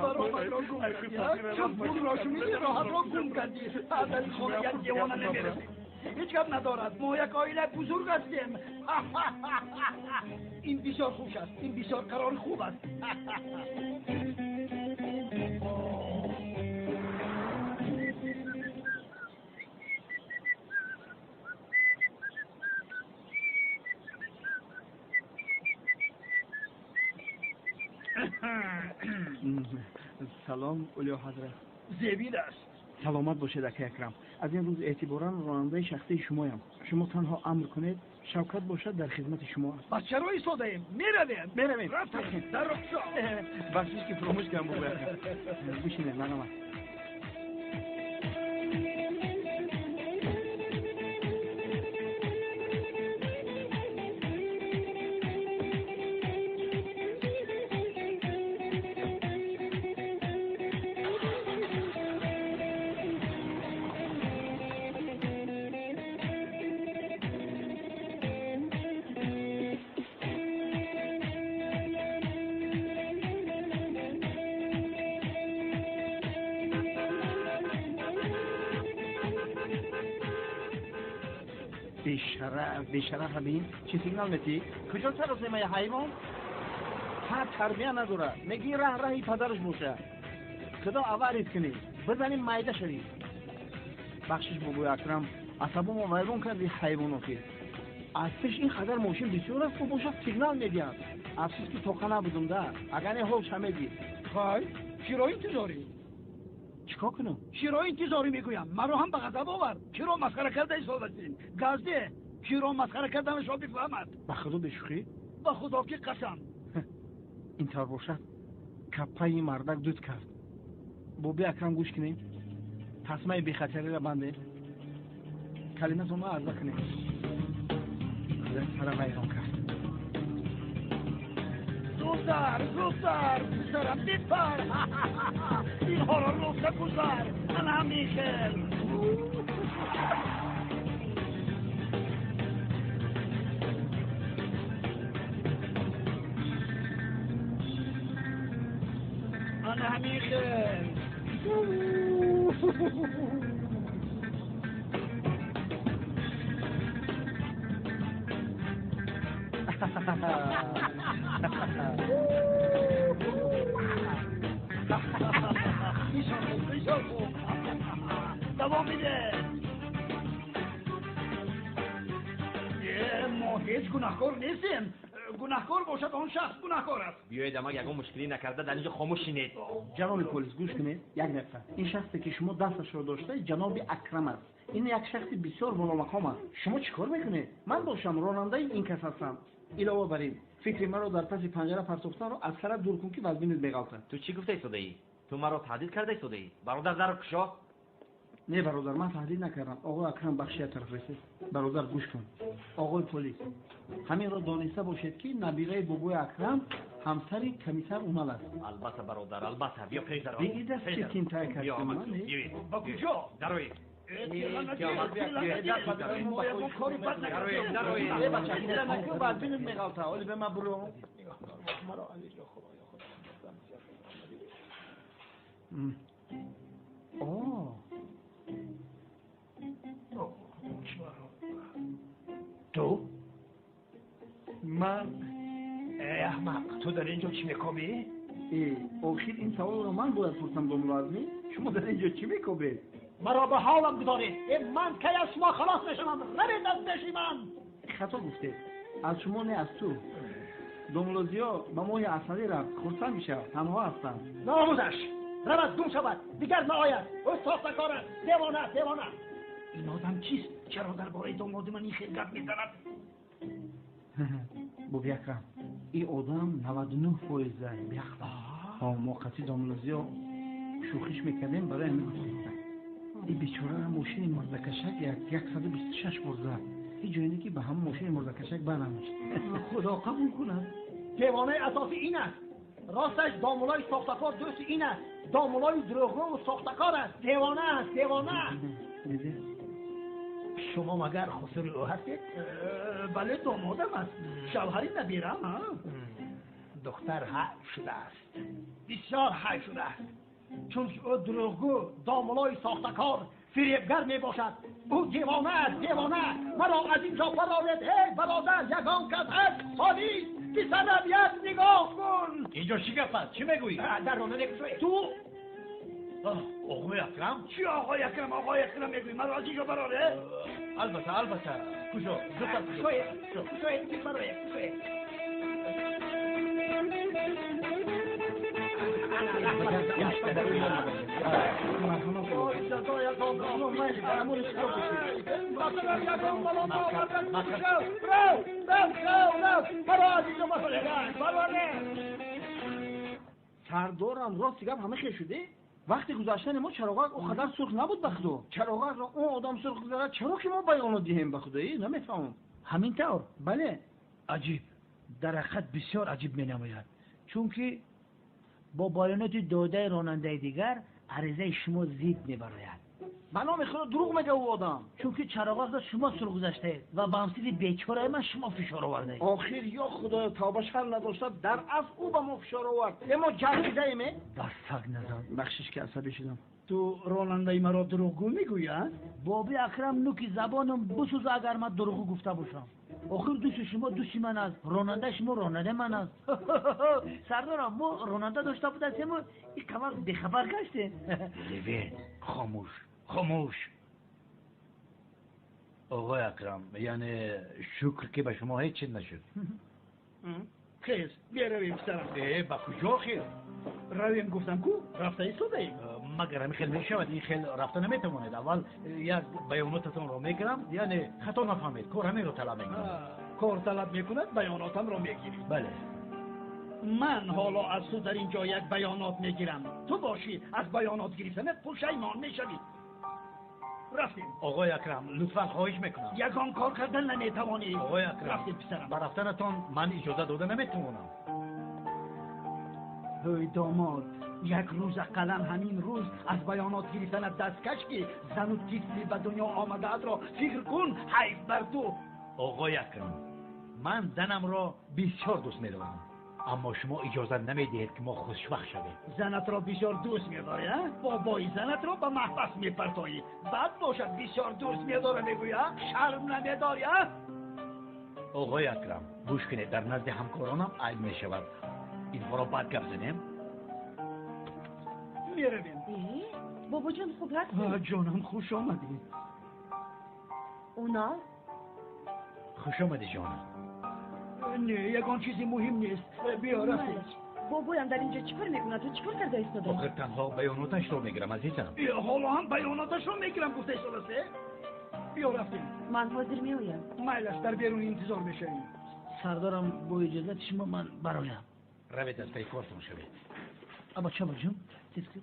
Баромадро гум кардӣ, чун пулро шунидӣ, роҳатро гум кардӣ. Дар ин хона як девона намерасӣ. Ҳеҷ гап надорад, мо як оилаи бузург ҳастем. Ин бисёр хуш аст, ин бисёр қарори хуб аст. Салом, Улё ҳазрат. Зебид аст. Саломат бошед, акай Акрам. Аз ин рӯз эътиборан ронандаи шахсии шумоям. Шумо танҳо амр кунед, Шавкат бошад дар хизмати шумо аст. Пас чаро истодаем? Меравем. Меравем. Рафтем. Дар роҳ шо. Бахшиш, ки фуромӯш кардам, бобои Акрам. Бишинед, марҳамат. Бешараф, бешараф бин. Чӣ сигнал метӣ? Куҷо саросема ҳайвон? Ҳа, тарбия надорад. Мегӣ раҳ раҳи падараш боша. Худо аварит кунӣ. Бизанем майда шавӣ. Бахшиш бобои Акрам, асабомо вайрон карди ҳайвон охир. Аз пеш ин қадар мошин бисёр аст, бошад сигнал медиҳад. Афсӯс ки тоқа набудум да. Агар не ҳол шамедӣ. Хай, чиро интизорӣ? Чикор кунам? Чиро интизорӣ мегӯям? Маро ҳам ба ғазаб овард. Киро масхара карда истодастем? Газде, киро масхара карданашро бифаҳмад. Ба худо бешӯхӣ? Ба худо ки қасам. Ин тавр бошад, каппаи мардак дуд кард. Боби Акрам гӯш кунем. Тасмаи бехатариро бандем. Калиматонро арза кунем. Сара вайрон кард. Гузар, гузар, писарам, бипар. Инҳоро роста гузар. Ана ҳамин хел. Ана ҳамин хел. Давом биде. Мо ҳеҷ гунаҳкор нестем. Гунаҳкор бошад он шахс гунаҳкор аст. Биёед амак ягон мушкилӣ накарда дар инҷо хомӯш шинед. Ҷаноби полис гӯш кунед як дақиқа. Ин шахсе ки шумо дасташро доштаед ҷаноби Акрам аст. Ин як шахси бисёр боломақом аст. Шумо чӣ кор мекунед? Ман бошам ронандаи ин кас ҳастам. Илова бар ин, фикри маро дар паси панҷара партофтанро аз сарат дур кун ки вазбинат меғалтад. Ту чӣ гуфта истодаӣ? Ту маро таҳдид карда истодаӣ? Бародар, дарро кушо. Не бародар, ман таҳдид накардам. Оғои Акрам бахши як тараф расид. Бародар гӯш кун. Оғои полис, ҳаминро дониста бошед ки набираи бобои Акрам ҳамсари комиссар Умал аст. Албатта бародар, албатта. Биё пеш даро. Бигир даст ки тинтай кардем. Ба куҷо? Дароед. Ту? Ман? Эй аҳмақ, ту дар ин ҷо чӣ мекобӣ? Охир ин саволро ман бояд пурсам, домулло Азмӣ. Шумо дар ин ҷо чӣ мекобед? Маро ба ҳолам гузоред. Ман кай аз шумо халос мешавам? Равед аз пеши ман. Хато гуфтед. Аз шумо не, аз ту. Домулло Зиё ба моҳи асалӣ рафт. Хурсанд мешавад. Танҳо ҳастам. Номузаш равад, гум шавад, дигар наояд. Ӯ сохтакор аст, девона аст, девона. Ин одам чист? Чаро дар бораи домоди ман ин хел гап мезанад? Боби Акрам, ин одам 99% беақл аст. Мо қатъи домулло Зиё шӯхиш мекардем, барои ҳамин гуфтем. Ин бечора мошини мурдакашак 126 бор зад. Ҳеҷ ҷое не ки ба ҳамон мошини мурдакашак барамешт. Худо қабул кунад. Девонаи асосӣ ин аст. Росташ домуллои сохтакор дӯсти ин аст. Домуллои дурӯғгӯ сохтакор аст. Девона аст, девона. Шумо магар хусури ӯ ҳастед? Бале, домодам аст. Шавҳари набирам. Духтар ҳайф шудааст. Бисёр ҳайф шудааст. Чунки ӯ дурӯғгӯ, домуллои сохтакор, фиребгар мебошад. Ӯ девона аст, девона. Маро аз ин ҷо бароред. Эй бародар, ягон кас ҳаст? Полис, писарам, як нигоҳ кун. Инҷо чӣ гап аст? Чӣ мегӯӣ? Дарро намекушоед. Ту? Оғои Акрам? Чӣ оғои Акрам, оғои Акрам мегӯӣ? Маро аз ин ҷо бароред. Албатта, албатта. Кушо, зудтар кушоед. Кушоед, бароед, кушоед. Сардорам рости гап ҳама хел шуде. Вақти гузаштани мо чароғак о қадар сурх набуд ба худо. Чароғакро он одам сурх гузарад, чаро ки мо баёнот диҳем ба худоӣ? Намефаҳмам. Ҳамин тавр? Бале. Аҷиб. Дар ҳақиқат бисёр аҷиб менамояд. Чунки бо баёноти додаи ронандаи дигар аризаи шумо зид мебарояд. Ба номи Худо дурӯғ мега ӯ одам. Чунки чароғакро шумо сур гузаштаед ва ба ҳамсири бечораи ман шумо фишор овардаед. Охир ё Худоё, тавба шарм надошта, дар асл ӯ ба мо фишор овард. Э мо ҷалб дидаем, э? Даст саг назан. Бахшиш ки асабӣ шудам. Ту ронандаи маро дурӯғгӯ мегӯӣ, а? Боби Акрам нуки забонам бисӯза агар ман дурӯғгӯ гуфта бошам. Охир дӯсти шумо дӯсти ман аст, ронандаи шумо ронандаи ман аст. Сардорам, мо ронанда дошта будастему ин қавар бехабар гаштем. Левен, хомӯш, хомӯш. Оғои Акрам, яъне шукр ки ба шумо ҳеҷ чиз нашуд. Хез, биравем писарам. Э, ба куҷо хез? Равем гуфтам ку, рафта истодаем. Магар ҳамин хел мешавад? Ин хел рафта наметавонед. Аввал як баёнотатонро мегирам, яъне хато нафаҳмед, кор ҳаминро талаб мекунад. Кор талаб мекунад, баёнотамро мегирӣ. Бале. Ман ҳоло аз ту дар ин ҷо як баёнот мегирам. Ту бошӣ аз баёнот гирифтанат пушаймон мешавӣ. Рафтем. Оғои Акрам, лутфан хоҳиш мекунам. Ягон кор кардан наметавонӣ. Оғои Акрам, рафтем писарам. Ба рафтанатон ман иҷоза дода наметавонам. Ҳой домод, як рӯз ақаллан ҳамин рӯз аз баёнот гирифтанат даст каш, ки зану тифли ба дунё омадаатро фикр кун, ҳайф бар ту. Оғои Акрам, ман занамро бисёр дӯст медорам, аммо шумо иҷозат намедиҳед ки мо хушбахт шавем. Занатро бисёр дӯст медорӣ, а? Бобои занатро ба маҳбас мепартоӣ. Бад бошад бисёр дӯст медорам мегӯӣ, а? Шарм намедорӣ, а? Оғои Акрам, гӯш кунед, дар назди ҳамкоронам айб мешавад. Инҳоро бад гап занем? Меравем. Бобоҷон, хуб ҳастӣ? Ҷонам, хуш омадӣ. Унал? Хуш омадӣ, ҷонам. Не, ягон чизи муҳим нест. Биё, рафтем. Бобоям дар инҷо чӣ кор мекунад? Ту чӣ кор карда истодаӣ? Охир танҳо баёноташро мегирам, азизам. Ҳоло ҳам баёноташро мегирам гуфта истодаст, э? Биё, рафтем. Ман ҳозир меоям. Майлаш, дар берун интизор мешавем. Сардорам, бо иҷозати шумо ман бароям. Равед, аз пайи кортон шавед. Аба чабаҷон, тез кун.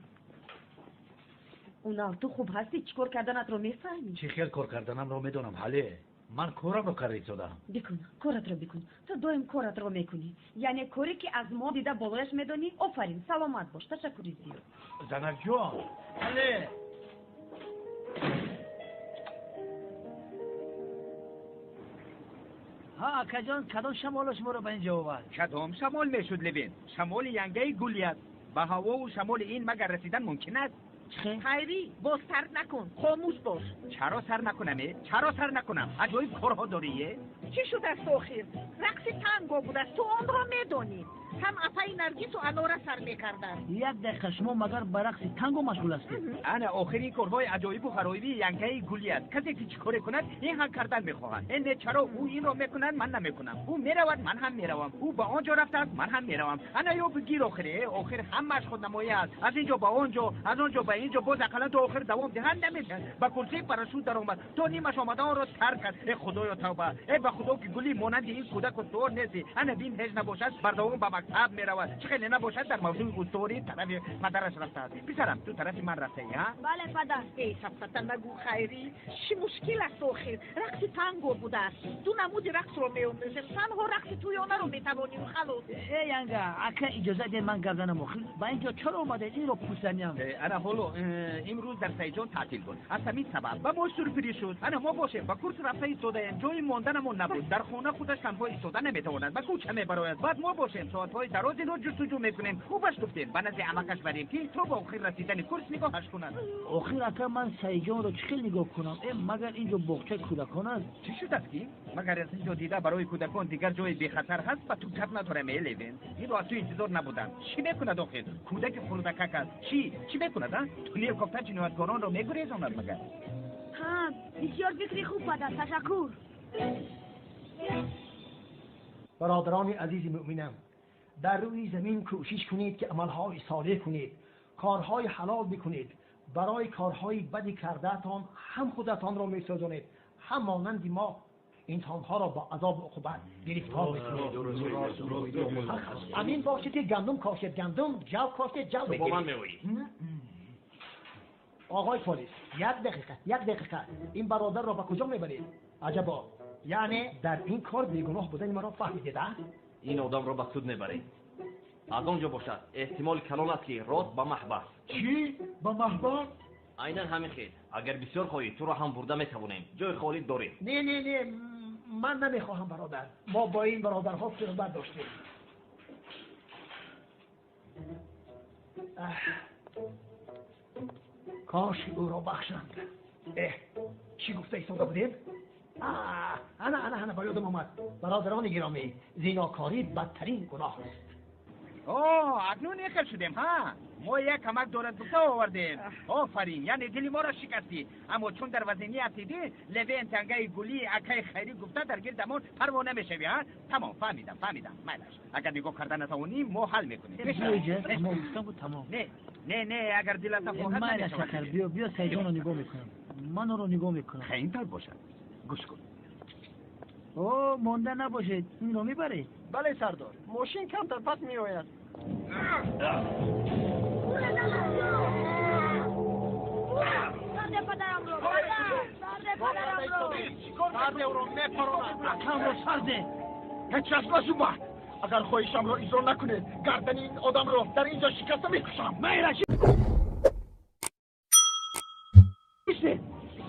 Унал, ту хуб ҳастӣ? Чӣ кор карданатро мефаҳмӣ? Чӣ хел кор карданамро медонам, ҳале. Ман корамро карда истодаам. Бикун, коратро бикун. Ту доим коратро мекунӣ. Яъне коре ки аз мо дида болояш медонӣ. Офарин, саломат бош. Ташаккури зиёд. Занакҷон, ҳале. Ҳа, акаҷон, кадом шамоло шуморо ба ин ҷо овард? Кадом шамол мешуд, Левин? Шамоли янгаи гулият. Ба ҳавову шамоли ин магар расидан мумкин аст? Хайрӣ, боз сар накун, хомӯш бош. Чаро сар накунам, э? Чаро сар накунам? Аҷоиб корҳо дорӣ, е? Чӣ шудааст охир? Рақси танго будааст, ту онро медонӣ. Ҳам апаи Наргису Анора сар мекарданд. Як дақиқа, шумо магар ба рақси танго машғул ҳастед? Ана охири корҳои аҷоибу ғароиби янгаи гулӣ аст. Касе ки чӣ коре кунад, ин ҳам кардан мехоҳад. Э не, чаро ӯ инро мекунад, ман намекунам. Ӯ меравад, ман ҳам меравам. Ӯ ба он ҷо рафтааст, ман ҳам меравам. Ана ё бигир охире, охир ҳамааш худнамоӣ аст. Аз ин ҷо ба он ҷо, аз он ҷо ба ин ҷо, боз ақаллан то охир давом диҳанд намешавад. Ба курсии парашют даромад, то нимаш омада онро тарк кард. Э худоё, тавба! Э ба худо ки гулӣ монанди ин кӯдаку суор нестӣ. Ана бин, ҳеҷ набошад, бардавом ба мактаб меравад. Чӣ хеле набошад, дар мавзӯи устуворӣ тарафи падараш рафтааст. Писарам, ту тарафи ман рафтаӣ, ҳа? Бале, падар. Эй, сафсата нагӯ, Хайрӣ. Чӣ мушкил аст охир? Рақси танго будааст. Ду намуди рақсро меомӯзем. Танҳо рақси тӯёнаро метавонем, халос. Э, янга, ака иҷозат диҳед ман гап занам охир. Ба ин ҷо чаро омадед? Инро пурсаням. Ана ҳоло имрӯз дар Сайҷон таътил буд. Аз ҳамин сабаб ба мо сюрприз шуд. Ана мо бошем, ба курс рафта истодаем. Ҷои монданамон набуд. Дар хона худаш танҳо истода наметавонад, ба кӯча мебарояд. Баъд мо бошем, соатҳои дароз инро ҷустуҷӯ мекунем. Хубаш гуфтем, ба назди амакаш барем, ки то ба охир расидани курс нигоҳаш кунад. Охир ака, ман Сайҷонро чӣ хел нигоҳ кунам? Э, магар ин ҷо боғчаи кӯдакон аст? Чӣ шудааст ки? Магар аз ин ҷо дида барои кӯдакон дигар ҷои бехатар ҳаст? Ба ту гап надорам, э Левин. Инро аз ту интизор набудам. Чӣ мекунад охир? Кӯдаки хурдакак аст. Чӣ? Чӣ мекунад, а? Тунел кофта ҷинояткоронро мегурезонад магар? Ҳа, бисёр фикри хуб, падар. Ташаккур. Бародарони азизи муъминам, дар рӯи замин кӯшиш кунед ки амалҳои солеҳ кунед, корҳои ҳалол бикунед. Барои корҳои бади кардаатон ҳам худатонро месӯзонед, ҳам монанди мо инсонҳоро бо азобу уқубат гирифтор мекунед. Амин бошед ки гандум кошед гандум, ҷав кошед ҷав Ту бо ман меоӣ. Оғои полис, як дақиқа, як дақиқа. Ин бародарро ба куҷо мебаред? Аҷабо, яъне дар ин кор бегуноҳ будани маро фаҳмидед, а? Ин одамро ба суд мебарем. Аз он ҷо бошад, эҳтимоли калон аст ки рост ба маҳбас. Чӣ? Ба маҳбас? Айнан ҳамин хел. Агар бисёр хоҳӣ, туро ҳам бурда метавонем. Ҷои холӣ дорем. Не, не, не, ман намехоҳам бародар. Мо бо ин бародарҳо суҳбат доштем. Кош ӯро бахшанд. Чӣ гуфта истода будем? Ана, ана, ана, ба ёдам омад. Бародарони гиромӣ, зинокорӣ бадтарин гуноҳ аст. О, акнун ехел шудем, ҳа? Мо як камак дорад гуфта овардем. Офарин, яъне дили моро шикастӣ. Аммо чун дар вазинӣ афтидӣ, левен тангаи гулии акаи хайрӣ гуфта дар гирдамон парво намешавӣ, ҳа? Тамом, фаҳмидам, фаҳмидам. Майлаш. Агар нигоҳ карда натавонӣ, мо ҳал мекунем. Тамом, гуфтам буд, тамом. Не, не, не, агар дилат нахоҳад намешавад. Майлаш, биё, биё, Сайҷонро нигоҳ мекунам. Ман ӯро нигоҳ мекунам. Хай, ин тавр бошад. Гӯш кун. О, монда набошед, инро мебаред? Бале, сардор. Мошин камтар пас меояд. Сарде падарамро, падар! Сарде падарамро! Сарде ӯро мепаронад. Акамро сарде! Ҳеҷ кас нашуба! Агар хоҳишамро иҷро накунед, гардани ин одамро дар инҷо шикаста мекушам. Майраш!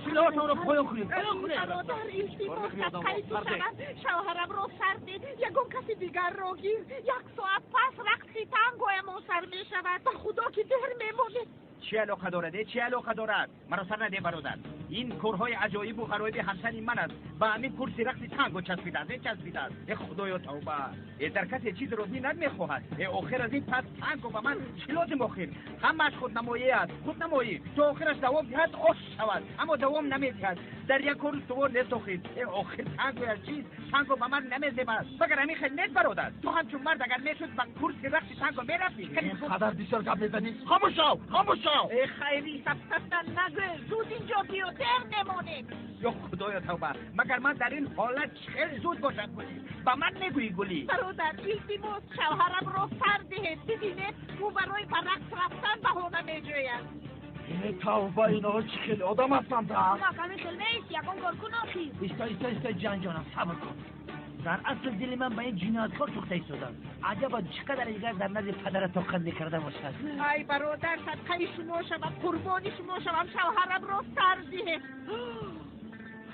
Силоҳатонро поён кунед, поён кунед! Бародар, илтимос, садқаи ту шавам, шавҳарамро сар де, ягон каси дигарро гир. Як соат пас рақси тангоямон сар мешавад. Ба худо ки дер мемонед. Чӣ алоқа дорад? Чӣ алоқа дорад? Маро сар наде, бародар. Ин корҳои аҷоибу ғароиби ҳамсари ман аст. Ба ҳамин курси рақси танго часпидааст, часпидааст. Э худоё, тавба! Э дар касе чизро бинад мехоҳад. Э охир аз ин пас танго ба ман чӣ лозим охир? Ҳамааш худнамоӣ аст, худнамоӣ. То охираш давом диҳад, ош шавад, аммо давом намедиҳад. Дар як кор устувор нест охир. Э охир танго як чиз, танго ба ман намезебад. Магар ҳамин хел нест, бародар? Ту ҳамчун мард агар мешуд ба курси рақси танго мерафтӣ? Қадар бисёр гап мезанӣ. Хомӯш шав, хомӯш шав! Э хайри, сафсатан нагӯ, зуд инҷо биё, дер мемонем. Ё худоё, тавба! Магар ман дар ин ҳолат хеле зуд бошам, гулӣ? Ба ман мегӯӣ, гулӣ? Бародар, илтимос, шавҳарамро сар диҳед. Бибинед, ӯ барои ба рақс рафтан баҳона меҷӯяд. Тавба, инҳо чӣ хеле одам ҳастанд? Кумак, ҳамин хел нест, ягон кор кун охир. Иста, иста, иста, ҷанҷонам, сабр кун. Дар асл дили ман ба ин ҷинояткор сӯхта истодам. Аҷаба, чӣ қадар дигар дар назди падара тоқат мекарда бошад. Ай бародар, садқаи шумо шавам, қурбони шумо шавам, шавҳарамро сар диҳед.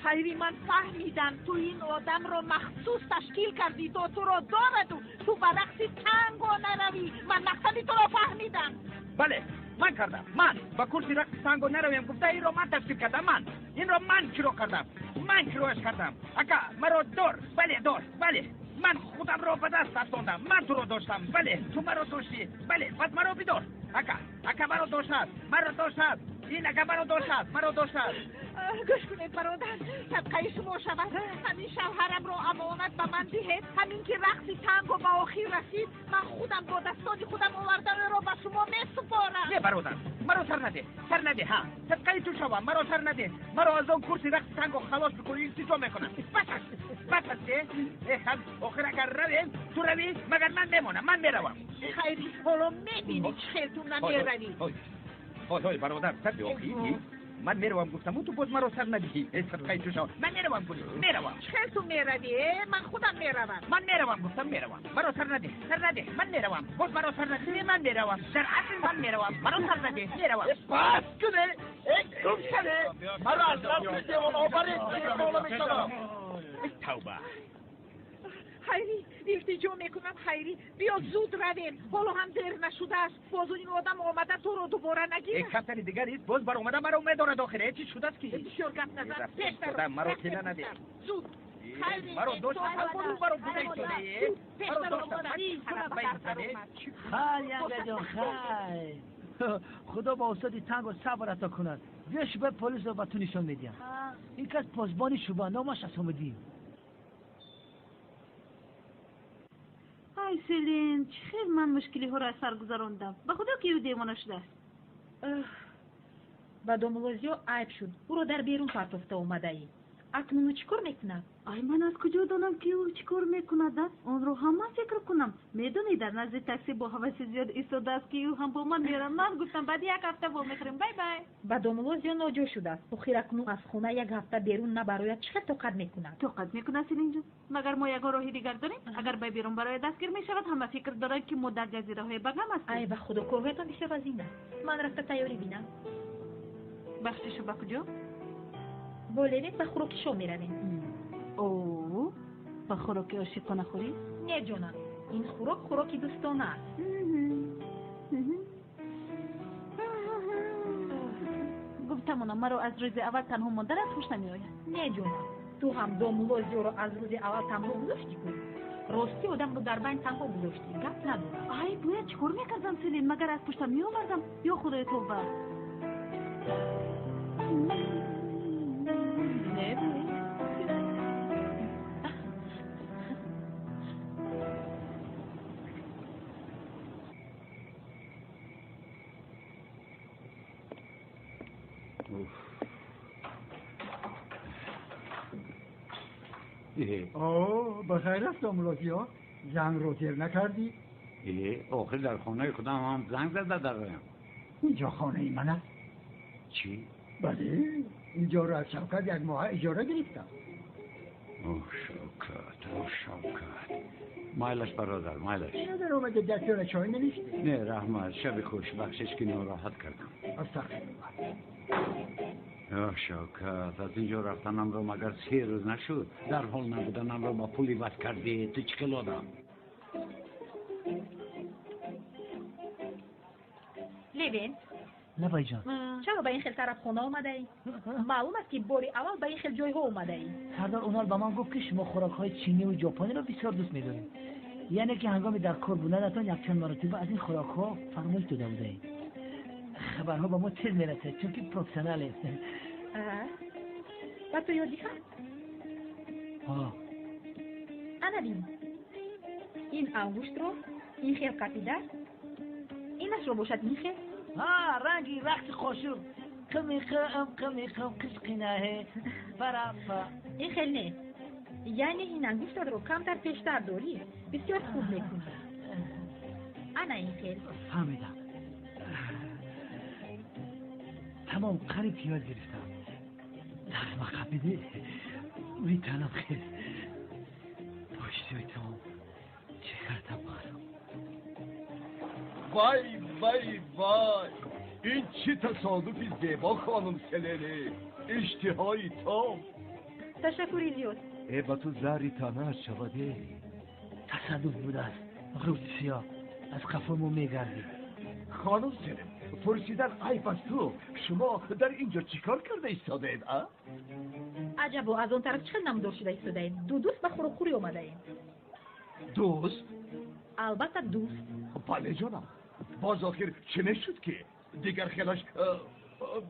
Хайри, ман фаҳмидам, ту ин одамро махсус ташкил кардӣ, то туро дораду ту ба рақси танго наравӣ. Ман мақсади туро фаҳмидам. Бале, ман кардам. Ман ба курси рақси танго наравем гуфта инро ман ташкил кардам. Ман инро ман киро кардам. Ман кирояш кардам. Ака, маро дор. Бале, дор. Бале, ман худамро ба даст афтондам. Ман туро доштам. Бале, ту маро доштӣ. Бале, пас маро бидор. Ака, ака маро доштааст. Маро доштааст. Ин ака маро доштааст. Маро доштааст. Гӯш кунед, бародар, садқаи шумо шавад. Ҳамин шавҳарамро амонат ба ман диҳед. Ҳамин ки рақси танго ба охир расид, ман худам бо дастони худам оварда ӯро ба шумо месупорам. Не, бародар, маро сар наде, сар наде, ҳа. Садқаи ту шавам, маро сар наде. Маро аз он курси рақси танго халос бикунӣ, илтиҷо мекунам. Бас аст, бас аст. Охир агар равем, ту равӣ, магар ман мемонам, ман меравам. Хайри, ҳоло мебинӣ чӣ хел ту намеравӣ. Ҳой, ҳой, бародар, сар биохӣ. Ман меравам гуфтаму, ту боз маро сар надиҳӣ. Э садқаи ту шавам. Ман меравам, гулӣ, меравам. Чӣ хел ту меравӣ? Э, ман худам меравам. Ман меравам гуфтам, меравам. Маро сар надеҳ, сар надеҳ. Ман меравам. Боз маро сар надеҳ. Ман меравам. Дар асл ман меравам. Маро сар надеҳ, меравам. Бас куне! Э, гум шаве! Маро аз рафти девона баред, девона мешавам. Тавба! Хайри, илтиҷо мекунам, Хайри, биё зуд равем. Ҳоло ҳам дер нашудааст. Боз ин одам омада туро дубора нагирад. Э, камтари дигар ист, боз баромада маро медорад охир. Э, чӣ шудааст ки? Бисёр гап назан, пеш даро. Маро тела надеҳ. Зуд. Хайри, маро дошта, маро буда истода. Маро дошта. Хай, янгаҷон, хай. Худо ба устоди танго сабр ато кунад. Биё шӯъбаи полисро ба ту нишон медиҳам. Ин кас посбони шӯъба, номаш Асомиддин. Ай Селин, чӣ хел ман мушкилиҳоро аз сар гузарондам. Ба худо ки ӯ девона шудааст. Ба домулозиё айб шуд. Ӯро дар берун партофта омадаӣ. Акнун ӯ чӣ кор мекунад? Ай, ман аз куҷо донам ки ӯ чӣ кор мекунад? Онро ҳам ман фикр кунам. Медонӣ, дар назди такси бо ҳаваси зиёд истодааст ки ӯ ҳам бо ман меравад. Ман гуфтам баъди як ҳафта вомехӯрем. Бай бай. Ба домулозиё ноҷо шудааст. Охир акнун аз хона як ҳафта берун набарояд, чӣ хел тоқат мекунад? Тоқат мекунад, Селинҷон. Магар мо ягон роҳи дигар дорем? Агар ба берун барояд дастгир мешавад, ҳама фикр доранд ки мо дар ҷазираҳои Багам ҳастем. Ай, ба худо, корҳоятон бисёр вазин аст. Ман рафта тайёрӣ бинам. Бахшишу ба куҷо? Бо Левин ба хӯроки шом меравем. О, ба хӯроки ошиқона хӯрӣ? Не, ҷонам, ин хӯрок хӯроки дӯстона аст. Гуфтамонам, маро аз рӯзи аввал танҳо монданат хуш намеояд. Не, ҷонам, ту ҳам домулозиёро аз рӯзи аввал танҳо гузоштӣ ку. Ростӣ одамро дар байн танҳо гузоштӣ, гап надорам. Ай, бояд чӣ кор мекардам, Селин? Магар аз пуштам меовардам? Ё худои тавба. О, ба хайр аст, домулозиё, зангро дер накардӣ? Охир дар хонаи худам ҳам занг зада дароям. Инҷо хонаи ман аст. Чӣ? Бале, инҷоро аз Шавкат як моҳа иҷора гирифтам. О, Шавкат, о, Шавкат. Майлаш, бародар, майлаш. Надар омада дастёна чой навиштӣ? Не, раҳмат, шаби хуш, бахшиш ки нороҳат кардам. Астағфируллоҳ. О, Шавкат, аз инҷо рафтанамро магар 3 рӯз нашуд? Дар ҳол набуданамро ба пул иваз кардӣ. Ту чӣ хел одам? Левин. Лабайҷон. Чаро ба ин хел тарабхона омадаӣ? Маълум аст, ки бори аввал ба ин хел ҷойҳо омадаӣ. Сардор Унал ба ман гуфт, ки шумо хӯрокҳои чиниву ҷопониро бисёр дӯст медоред. Яъне ки ҳангоми дар кор буданатон якчанд маротиба аз ин хӯрокҳо фармоиш дода будаед. Хабарҳо ба мо тез мерасад, чунки профессионалем. Ба ту ёд диҳам? Ана бин. Ин ангуштро ин хел қапида, инашро бошад ин хел. Ҳа, ранги рақси қошуқ. Қими қим, қими қим, қишқинаҳе, парапа. Ин хел не. Яъне ин ангуштатро камтар пештар дорӣ, бисёр хуб мекунӣ. Ана ин хел. Фаҳмидам. Тамом, қариб ёд гирифтам. Дастма қапидӣ, рӯи танам хел. Пошти тамом. Чӣ кардам барам? Вай, вай, вай! Ин чӣ тасодуфи зебо, хонум Селене! Иштиҳои том! Ташаккури зиёд. Э, ба ту заҳри танаат шавад, э! Тасаддуф будааст, рӯзи сиёҳ. Аз қафо мо мегардӣ. Хонум Селен, пурсидан айб аст ту. Шумо дар ин ҷо чӣ кор карда истодаед, а? Аҷабо, аз он тараф чӣ хел намудор шуда истодаем? Ду дӯст ба хӯрокхӯрӣ омадаем. Дӯст? Албатта, дӯст. Бале, ҷонам. Боз охир чӣ мешуд, ки дигар хелаш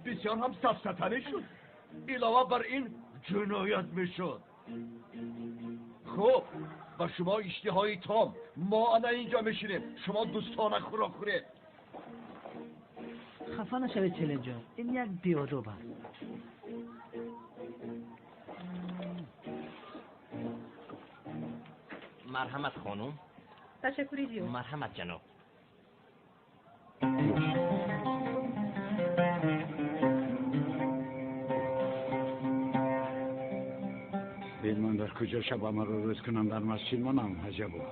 бисёр ҳам сафсата мешуд. Илова бар ин ҷиноят мешуд. Хуб, ба шумо иштиҳои том. Мо ана инҷо мешинем, шумо дӯстона хӯрок хӯред. Хафа нашавед, Селенҷон, ин як беодоб аст. Марҳамат, хонум. Ташаккури зиёд. Марҳамат, ҷаноб. Ман дар куҷо шабамаро рӯз кунам, дар масҷид монам? Аҷабо.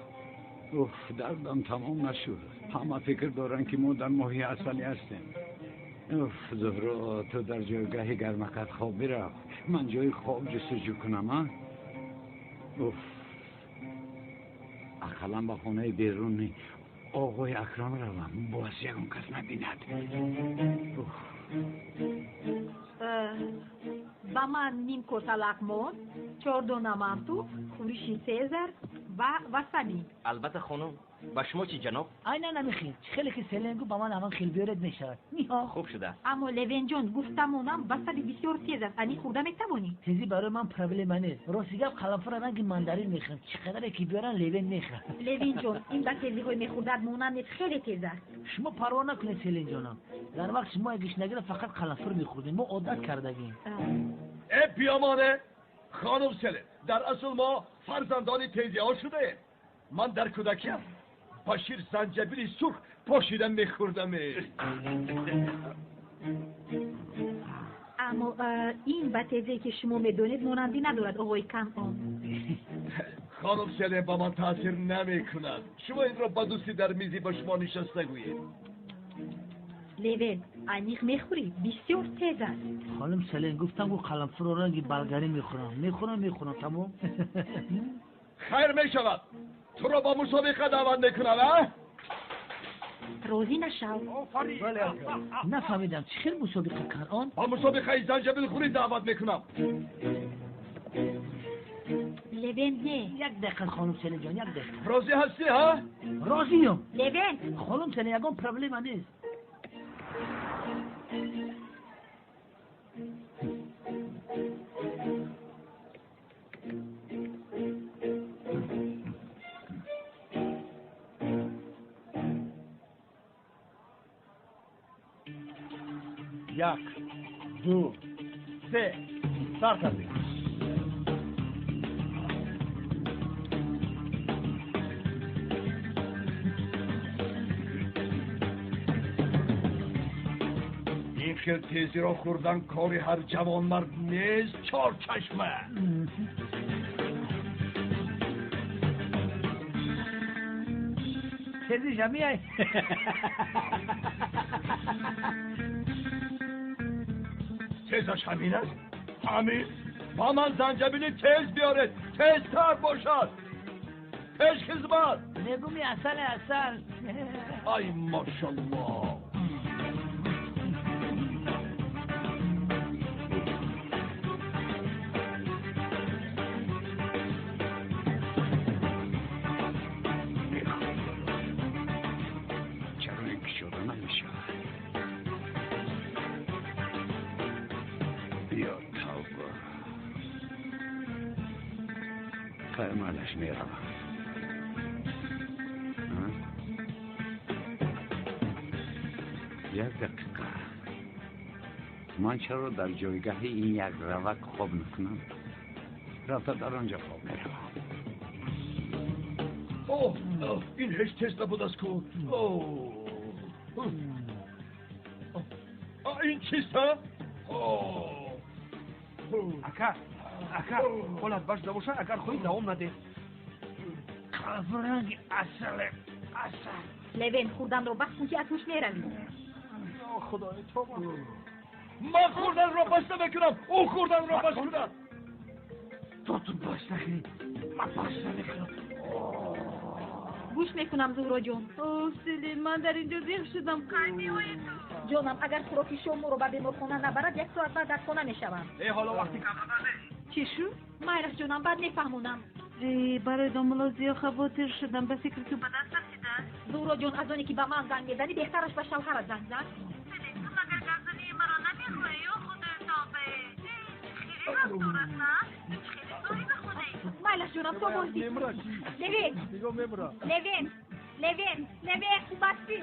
Уф, дардам тамом нашуд. Ҳама фикр доранд, ки мо дар моҳи асалӣ ҳастем. Уф, Зуҳро, ту дар ҷойгаҳи гармакат хоб бирафт. Ман ҷои хоб ҷустуҷӯ кунам, а? Уф, ақаллан ба хонаи беруни оғои Акрам равам, боз ягон кас набинад. Уф. Ба ман ним коса лағмон, 4 дона манту, хӯриши сезар ва васаби. Албатта, хонум. Ба шумо чӣ, ҷаноб? Айнан ҳамин хел. Чӣ хеле ки Селен гуфт, ба ман ҳамон хел биёред мешавад. Ниҳо. Хуб шуда. Аммо Левенҷон, гуфтамонам, васаби бисёр тез аст. Ани хӯрда метавонӣ? Тезӣ барои ман проблема нест. Рости гап, қаламфура ранги мандарин мехӯрам. Чӣ қадаре ки биёран, Левен мехӯрад. Левенҷон, ин ба тезиҳои мехӯрдат монанд нест, хеле тез аст. Шумо парво накунед, Селенҷонам. Дар вақт шумо гишнагиро фақат қаламфур мехӯрдем. Мо одат кардагем. Э, биёмоне! Хонум Селен, дар асл мо фарзандони тезиҳо шудаем. Ман дар кӯдакиам ба шир занҷабили сурх пошида мехӯрдам. Аммо ин ба тезе ки шумо медонед монандӣ надорад, оғои Канъон. Хонум Селен ба ман таъсир намекунад. Шумо инро ба дӯсти дар мизи ба шумо нишаста гӯед. Левен, аниқ мехӯрӣ, бисёр тез аст. Хонум Селен, гуфтам гу қаламфуро ранги балгарӣ мехӯрам. Мехӯрам, мехӯрам, тамом. Хайр мешавад. Туро ба мусобиқа даъват мекунам, а? Розӣ нашав. Нафаҳмидам, чӣ хел мусобиқа кард он? Ба мусобиқаи занҷабилхӯрӣ даъват мекунам. Левен, не. Як дақиқа, хонум Селен ҷон, як дақиқа. Розӣ ҳастӣ, ҳа? Розиём. Левен. Хонум Селен, ягон проблема нест. Як, ду, се, сар кардем. Ин хел тезиро хӯрдан кори ҳар ҷавонмард нест, чорчашма. Тезиша меай. Тезаш ҳамин аст? Ҳамин? Ба ман занҷабили тез биёред, тезтар бошад. Пешхизмат. Мегӯми асале асал. Ай машаллоҳ. Чаро ин кушода намешавад? Ё тавба. Қаймалаш меравам. Як дақиқа. Ман чаро дар ҷойгаҳи ин як равак хоб мекунам? Рафта дар он ҷо хоб меравам. Оҳ, ин ҳеҷ тез набудааст ку. Ин чист, ҳа? Ака, ака, ҳолат баш набошад, агар хоҳӣ давом надеҳ. Қаламфуранги асале, асал. Левен, хӯрданро бас кун, ки аз ҳуш меравӣ. Худои тоба. Ман хӯрданро бас намекунам, ӯ хӯрданро бас кунад. То ту бас накунӣ, ман бас намекунам. Гӯш мекунам, Зуҳроҷон. Оҳ, Селин, ман дар ин ҷо зиқ шудам. Кай меоӣ ту? Ҷонам, агар хӯроки шом моро ба беморхона набарад, як соат баъд дар хона мешавам. Э, ҳоло вақти гап задан нест. Чӣ шуд? Майрах ҷонам, баъд мефаҳмонам. Э, барои домулло Зиё хавотир шудам. Ба фикри ту ба даст расидааст? Зуҳроҷон, аз оне ки ба ман занг мезанӣ, беҳтараш ба шавҳарат занг зан. Селин, ту магар гапзании маро намехоҳӣ? Ё худои тавба! Э, чӣ хеле рафтор аст, на? Ту чӣ хеле соҳиби хонаӣ? Майлаш ҷонам, то боздид. Левен! Левен! Левен! Левен, хуб ҳастӣ?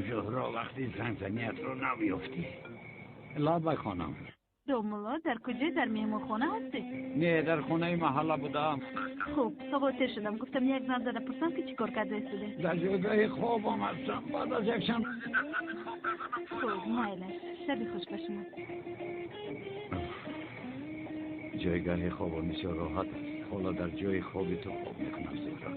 Зуҳро, вақти зангзаниятро намеёфтӣ. Лаба хонам. Домулло, дар куҷо? Дар меҳмонхона ҳастӣ? Не, дар хонаи маҳалла будам. Хуб, хавотир шудам. Гуфтам як занг зада пурсам, ки чӣ кор карда истода. Дар ҷойгоҳи хобам ҳастам. Баъд аз якчанд рӯзи дар замин хоб карданам. Хуб, майлаш. Шаби хуш ба шумо. Ҷойгоҳи хобам бисёр роҳат аст. Ҳоло дар ҷои хоби ту хоб мекунам, Зуҳро.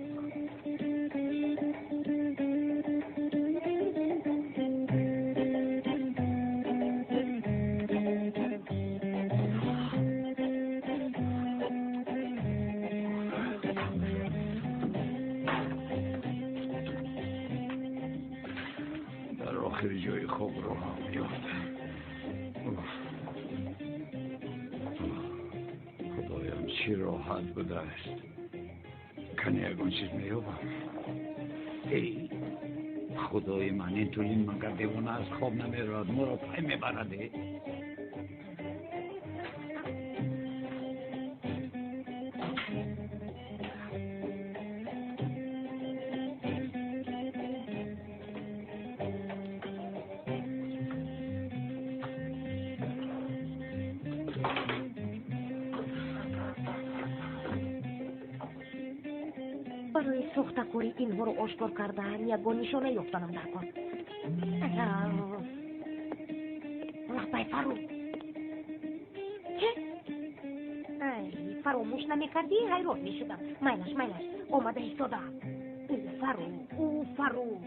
Дар охир ҷои хобро ҳам ёфтам. Худоям, чӣ роҳат будааст. Кане ягон чиз меёбам. Эй худои ман, ин тулин магар девона аз хоб намерояд, моро пай мебарад. Барои сохтакории инҳоро ошкор кардан ягон нишона ёфтанам дар кор. Лапай Фаррух. Чӣ? Фаромӯш намекардӣ, ҳайрон мешудам. Майлаш, майлаш, омада истодаам. Ӯ Фаррух, ӯ Фаррух.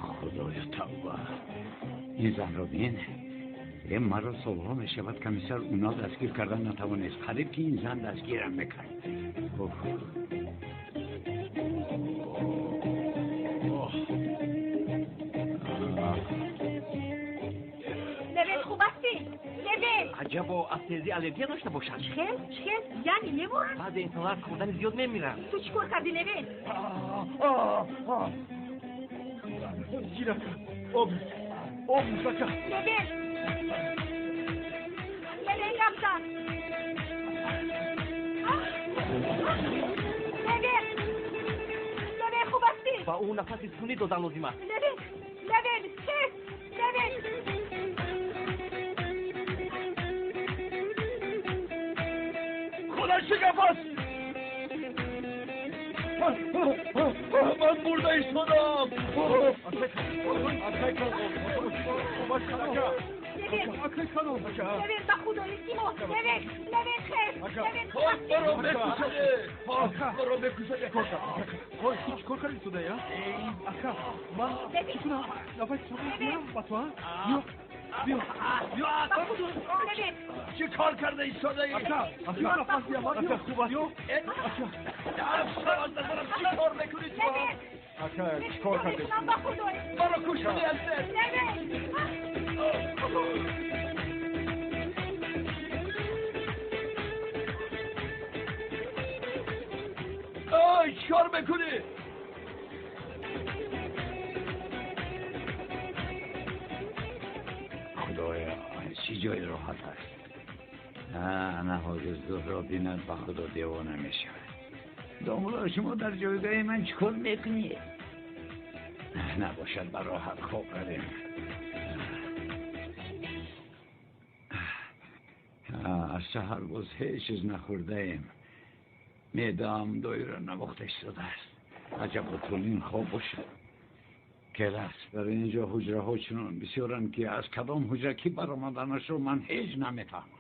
Худоё тавба. Ин занро бин. Маро солҳо мешавад комиссар уно дастгир кардан натавонист. Қариб ки ин зан дастгирам мекард. Левен, хуб ҳастӣ? Левен! Аҷабо, аз тезӣ аллергия дошта бошад. Чхел? Чхел? Яъне меморад? Баъзе инсонҳо аз хӯрдани зиёд мемиранд. Ту чӣ кор кардӣ, Левен? Зирака, об, об, мусака. Левен! Левен, гап зан! Левен! Левен, хуб ҳастӣ? Ба ӯ нафаси сунъӣ додан лозим аст. Левен! Левен! Хез! Левен! Худо чӣ гап аст? Ман бурда истодам. Левен, ба худо илтимос! Левен! Левен, хез! Левен, хуб ҳастӣ? Маро мекушаде! Маро мекушаде! Чӣ кор кардӣ судая? Ака, ман чӣ кунам? Нафаси сунъӣ диҳам ба ту, а? Биё, биё, биё. Левен! Чӣ кор карда истодаӣ? Ака, ака, нафас диҳам, ака, хуб аст. Ака. Аз назарам чӣ кор мекунӣ ту? Левен! Ака, чӣ кор карда Мекунам ба худо! Маро кушаде аз дер! Левен! Ой, чӣ кор мекунӣ? Худоё, чӣ ҷои роҳат аст. Ана ҳозир зуҳро бинад, ба худо девона мешавад. Домулло, шумо дар ҷойгоҳи ман чӣ кор мекунед? Набошад, ба роҳат хоб равем. Аз саҳар боз ҳеҷ чиз нахӯрдаем. Меъдаам доира навохта истодааст. Аҷабо тулин хоб бошад. Келас, дар ин ҷо ҳуҷраҳо чунон бисёранд, ки аз кадом ҳуҷра кӣ баромаданашро ман ҳеҷ намефаҳмам.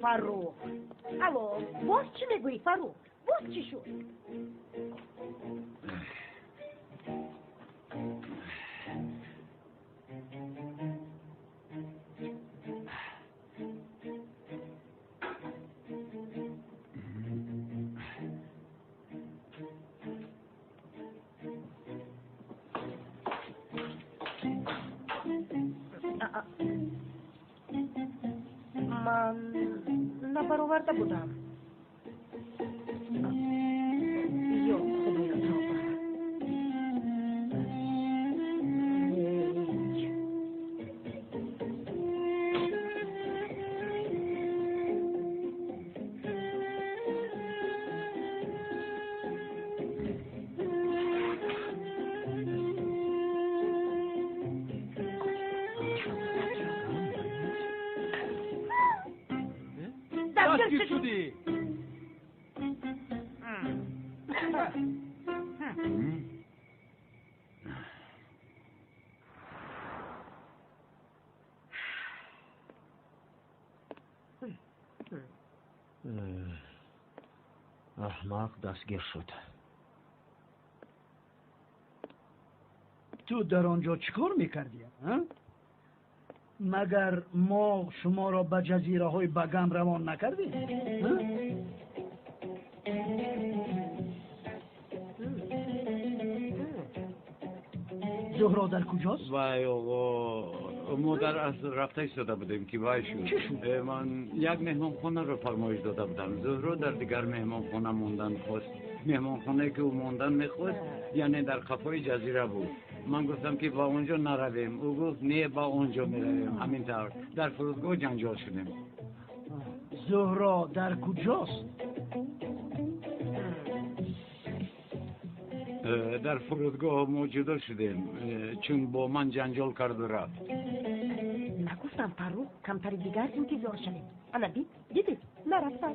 Фаррух. Алло, боз чӣ мегӯӣ, Фаррух? Боз чӣ шуд? Ман набароварда будам. Ё худоё тавба. Эй. Дастгир шудӣ. Аҳмақ дастгир шуд. Ту дар он ҷо чӣ кор мекардӣ? Магар мо шуморо ба ҷазираҳои Багам равон накардем? Зуҳро дар куҷост? Вай оғо, мо дар асл рафта истода будем ки вай шуд. Чӣ шуд? Ман як меҳмонхонаро фармоиш дода будам. Зуҳро дар дигар меҳмонхона мондан хост. Меҳмонхонае ки ӯ мондан мехост, яъне дар қафои ҷазира буд. Ман гуфтам ки ба он ҷо наравем. Ӯ гуфт не, ба он ҷо меравем. Ҳамин тавр дар фурудгоҳ ҷанҷол шудем. Зуҳро дар куҷост? Дар фурудгоҳ мо ҷудо шудем, чун бо ман ҷанҷол карду рафт. Нагуфтам, Фаррух, камтари дигар интизор шавем. Ана дид, дидед, нарафтам.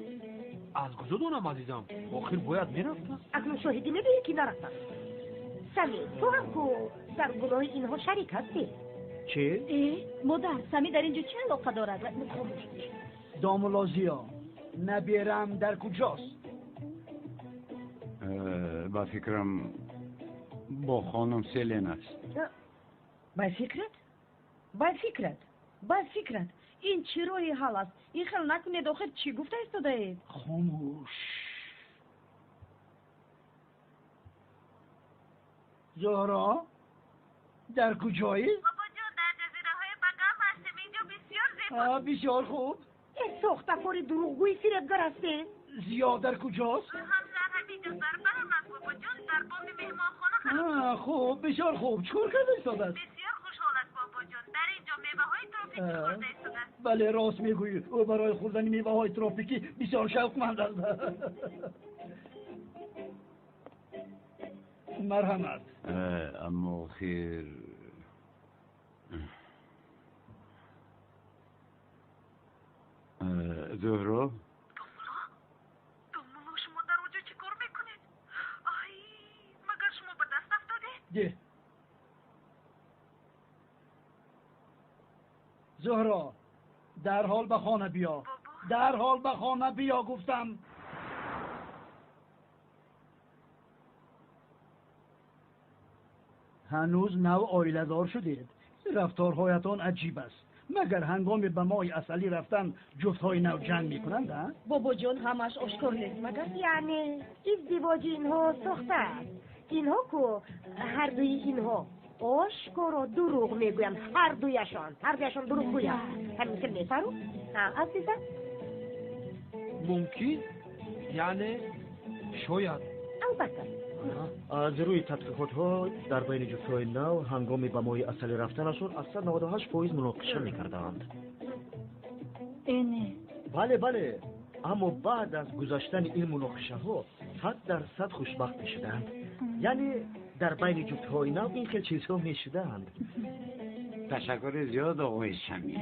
Аз куҷо донам, азизам? Охир бояд мерафтам. Акнун шоҳидӣ медиҳӣ, ки нарафтам. Сами, ту ҳам ку дар гуноҳи инҳо шарик ҳастӣ. Чӣ? Э, модар, Сами дар ин ҷо чӣ алоқа дорад? Домулло Зиё, наберам дар куҷост? Ба фикрам бо хонум Селен аст. Ба фикрат? Ба фикрат? Ба фикрат? Ин чӣ роҳи ҳал аст? Ин хел накунед, охир чӣ гуфта истодаед? Хомӯш. Зуҳро, дар куҷоӣ? Бобоҷон, дар ҷазираҳои Багам ҳастем. Инҷо бисёр зебо. Бисёр хуб. Сохтакори дурӯғгӯи фиребгар ҳастед. Зиё дар куҷост? Ҳам дар ҳамин ҷо дар барам аст, бобоҷон, дар боми меҳмонхона қарор. Хуб, бисёр хуб. Чӣ кор карда истодааст? Бисёр хушҳол аст, бобоҷон. Дар ин ҷо меваҳои тропикӣ хӯрда истодааст. Бале, рост мегӯӣ. Ӯ барои хӯрдани меваҳои тропикӣ бисёр шавқманд аст. Марҳамат. Аммо охир Зуҳро? Домулло, шумо дар он ҷо чӣ кор мекунед? Ай, магар шумо ба даст афтодед? Де. Зуҳро, дарҳол ба хона биё. Дарҳол ба хона биё, гуфтам. Ҳанӯз нав оиладор шудед. Рафторҳоятон аҷиб аст. Магар ҳангоми ба моҳи асалӣ рафтан ҷуфтҳои нав ҷанг мекунанд, а? Бобоҷон, ҳамааш ошкор нест, магар? Яъне издивоҷи инҳо сохта аст. Инҳо ку ҳардуи инҳо ошкоро дурӯғ мегӯянд. Ҳардуяшон, ҳардуяшон дурӯғ гӯянд. Ҳамин хел не, Фаррух? Азизам? Мумкин, яъне шояд. Албатта. Аз рӯи тадқиқотҳо дар байни ҷуфтҳои нав ҳангоми ба моҳи асалӣ рафтанашон аз 98% муноқиша мекарданд. Э, не. Бале, бале. Аммо баъд аз гузаштани ин муноқишаҳо 100% хушбахт мешуданд. Яъне дар байни ҷуфтҳои нав ин хел чизҳо мешуданд. Ташаккури зиёд, оғои Сами.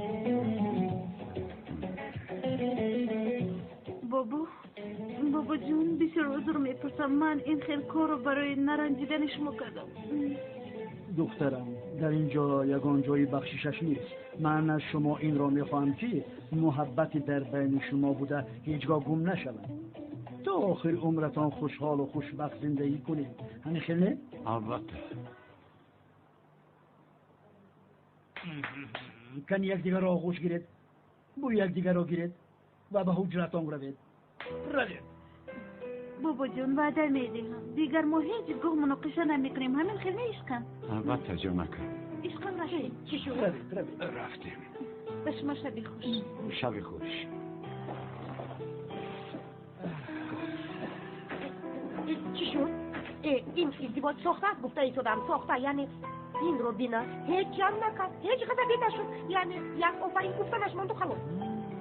Бобо, бобоҷон, бисёр узр мепурсам. Ман ин хел корро барои наранҷидани шумо кардам. Духтарам, дар ин ҷо ягон ҷои бахшишаш нест. Ман аз шумо инро мехоҳам, ки муҳаббати дар байни шумо буда ҳеҷ гоҳ гум нашавад. То охири умратон хушҳолу хушбахт зиндагӣ кунед. Ҳамин хел не? Албатта. Кани якдигарро оғӯш гиред, бӯи якдигарро гиред ва ба ҳуҷратон равед. Равед. Бобоҷон, ваъда медиҳам, дигар мо ҳеҷ гоҳ муноқиша намекунем. Ҳамин хел не, ишқам? Албатта, ҷонака. Ишқам, рафтем. Чӣ шуд? Равед, равед. Рафтем. Ба шумо шаби хуш. Шаби хуш. Чӣ шуд? Ин издивоҷ сохта аст, гуфта истодам. Сохта, яъне инро бина. Ҳеҷ ҷанг накард, ҳеҷ ғазабӣ нашуд. Яъне як офарин гуфтанаш монду халос.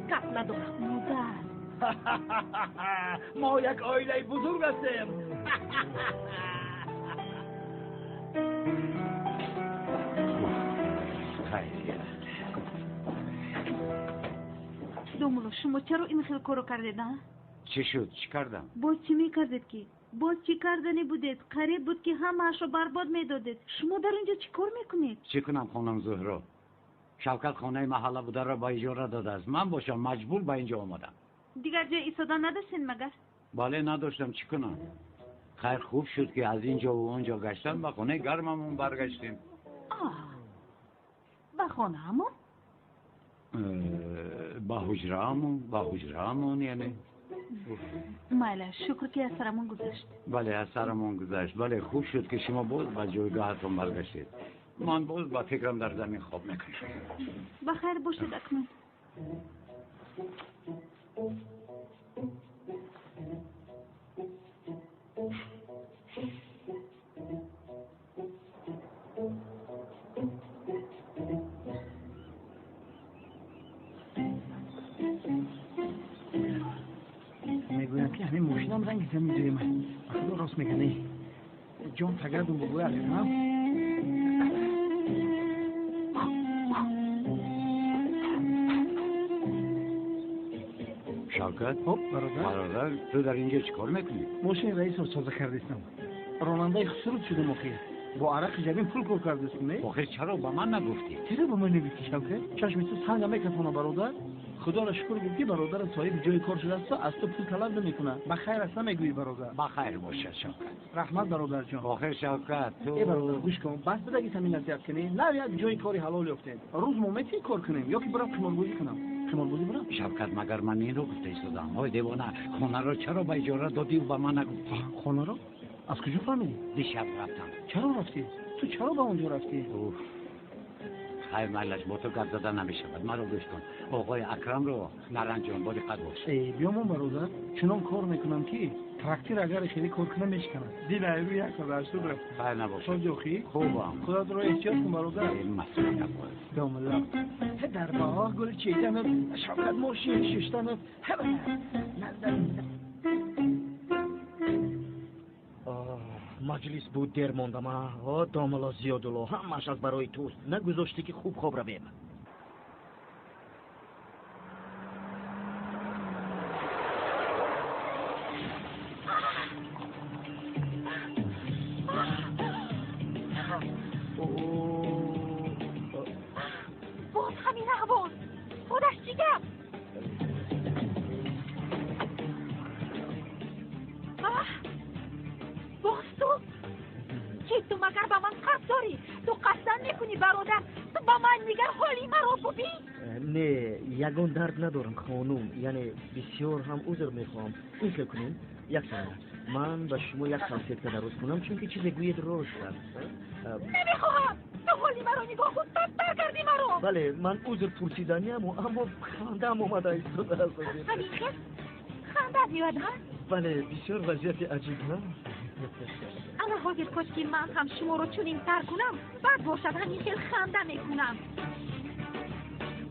Гап надорам. Модар. Мо як оилаи бузург ҳастем. Хайрият. Домулло, шумо чаро ин хел корро кардед, а? Чӣ шуд? Чӣ кардам? Боз чӣ мекардед ки? Боз чӣ кардани будед? Қариб буд ки ҳамаашро барбод медодед. Шумо дар ин ҷо чӣ кор мекунед? Чӣ кунам, хонум Зуҳро? Шавкат хонаи маҳалла бударо ба иҷора додааст. Ман бошам маҷбур ба ин ҷо омадам. Дигар ҷой истода надоштед магар? Бале, надоштам. Чӣ кунам? Хайр, хуб шуд ки аз ин ҷову он ҷо гаштам, ба хонаи гармамон баргаштем. Ба хонаамон? Ба ҳуҷраамон, ба ҳуҷраамон, яъне. Майла, шукр ки аз сарамон гузашт. Бале, аз сарамон гузашт. Бале, хуб шуд ки шумо боз ба ҷойгоҳатон баргаштед. Ман боз ба фикрам дар замин хоб мекунам. Ба хайр бошед акнун. Мегӯям ки ҳамин мошинам ранги замин дуем аст. Ба худо рост мегӯяд. Ҷон тагардум бобои Акрам. Шавкат, Хоп, бародар. Бародар, ту дар инҷо чӣ кор мекунӣ? Мошини раисро тоза кардистам. Ронандаи хусрут шудам охир. Бо арақи ҷабин пул кор кардистам, не? Охир чаро ба ман нагуфтӣ? Чаро ба ман нагуфтӣ, Шавкат? Чашми ту санга мекафона, бародар. Худоро шукр гуфт ки бародарат соҳиби ҷои кор шудааст аз ту пул талаб намекунад. Ба хайр аст намегӯӣ, бародар. Ба хайр бошад, Шавкат. Раҳмат, бародарҷон. Охир Шавкат, ту Э, бародар, гӯш кун. Бас бидаги самин насиҳат кунӣ. Нав як ҷои кори ҳалол ёфтем. Рӯз мо метавонем кор кунем ё ки бирам қиморбозӣ кунам? Қиморбозӣ бирам? Шавкат, магар ман инро гуфта истодам? Ҳой девона, хонаро чаро ба иҷора додию ба ман нагуфтӣ? Хонаро? Аз куҷо фаҳмидӣ? Дишаб рафтам. Чаро рафтӣ? Ту чаро ба он ҷо рафтӣ? Уф. Хайр, майлаш, бо ту гап зада намешавад. Маро гӯш кун. Оғои Акрамро наранҷон, бо диққат бош. Э, биёмон, бародар. Чунон кор мекунам ки трактир агар хеле кор кунам мешиканад. Дил айрӯ 180 рафт. Хайр набошад. Сози охӣ? Хубам. Худатро эҳтиёт кун, бародар. Э, масхара боз. Домулло. Дар боғ гул чиданат, Шавкат мошин шуштанат. Маҷлис буд, дер мондам. О, домулло Зиёдулло, ҳамааш аз барои туст. Нагузоштӣ ки хуб хоб равем. Боз ҳамин аҳвол. Худаш чӣ гап? Аҳ, боз ту? Ки ту магар ба ман қарз дорӣ? Ту қасдан мекунӣ, бародар. Ту ба ман нигар, ҳоли маро бубин. Не, ягон дард надорам, хонум. Яъне бисёр ҳам узр мехоҳам. Ин хел кунем, як сония. Ман ба шумо як салфетка дароз кунам, чунки чизе гӯед рост аст. Намехоҳам. Ту ҳоли маро нигоҳ кун, бадтар кардӣ маро. Бале, ман узр пурсиданиаму, аммо хандаам омада истодааст. Ҳамин хел хандаат меояд, ҳа? Бале, бисёр вазъияти аҷиб, на? Ана ҳозир кош ки ман ҳам шуморо чунин тар кунам, бад бошад, ҳамин хел ханда мекунам.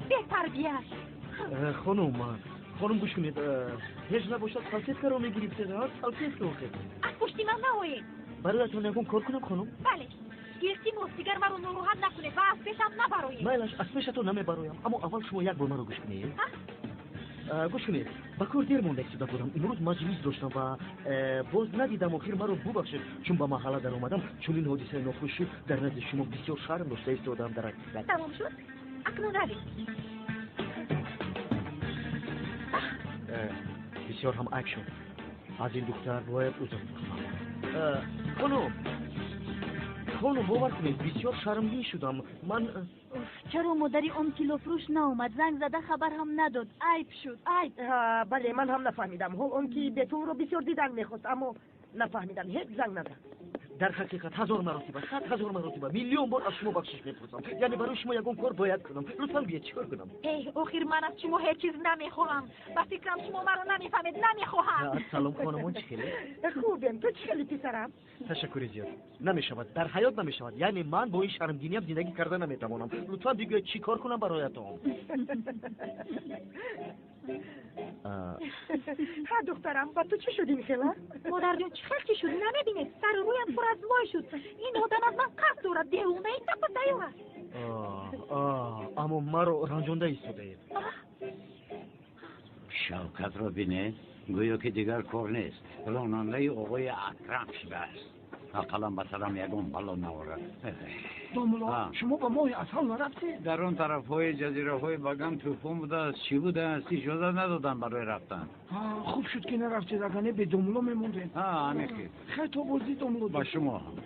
Бетарбия. Хонум, хонум, гӯш кунед. Ҳеҷ набошад салфеткаро мегирифтед, ҳа? Салфетка охир. Аз пушти ман наоед. Бароятон ягон кор кунам, хонум? Бале. Илтимос, дигар маро нороҳат накунед ва аз пешам набароед. Майлаш, аз пешатон намебароям, аммо аввал шумо як бор маро гӯш кунед. Гӯш кунед, ба кор дер монда истода будам. Имрӯз маҷлис доштам ва боз надидам. Охир маро бубахшед, чун ба маҳалла даромадам, чунин ҳодисаи нохуш шуд. Дар назди шумо бисёр шарм дошта истодам дар ҳақиқат. Тамом шуд? Акнун равед. Бисёр ҳам айб шуд. Аз ин духтар бояд узр бихоҳам. Хонум, хонум, бовар кунед, бисёр шармгин шудам. Ман Чаро модари он тиллофурӯш наомад? Занг зада хабар ҳам надод. Айб шуд, айб. Бале, ман ҳам нафаҳмидам. Ҳол он ки бепулро бисёр дидан мехост, аммо нафаҳмидам, ҳеҷ занг назад. Дар ҳақиқат ҳазор маротиба, 100 000 маротиба, миллион бор аз шумо бахшиш мепурсам. Яъне барои шумо ягон кор бояд кунам. Лутфан гӯед, чӣ кор кунам? Э, охир ман аз шумо ҳеҷ чиз намехоҳам. Ба фикрам шумо маро намефаҳмед. Намехоҳам. Салом, хонумон, чӣ хеле? Хубем, ту чӣ хели, писарам? Ташаккури зиёд. Намешавад, дар ҳаёт намешавад. Яъне ман бо ин шармгиниям зиндагӣ карда наметавонам. Лутфан бигӯед, чӣ кор кунам бароятон? Ҳа, духтарам, ба ту чӣ шуд ин хела? Модарҷон, чӣ хел чӣ шуд? Намебинед, сару рӯям пур аз мой шуд. Ин одам аз ман қарз дорад, девонаи тапа тайёр аст. Аммо маро ранҷонда истодаед. Шавкатро бинед, гӯё ки дигар кор нест. Ронандаи оғои Акрам шудааст. Ақаллан ба сарам ягон бало наорад. Домулло, шумо ба моҳи асал нарафтед? Дар он тарафҳои ҷазираҳои Багам тӯфон будааст, чӣ будааст, иҷозат надоданд барои рафтан. Хуб шуд ки нарафтед, агар не бе домулло мемондем. Ҳамин хел. Хай, то бозӣ, домулло. Ба шумо ҳам.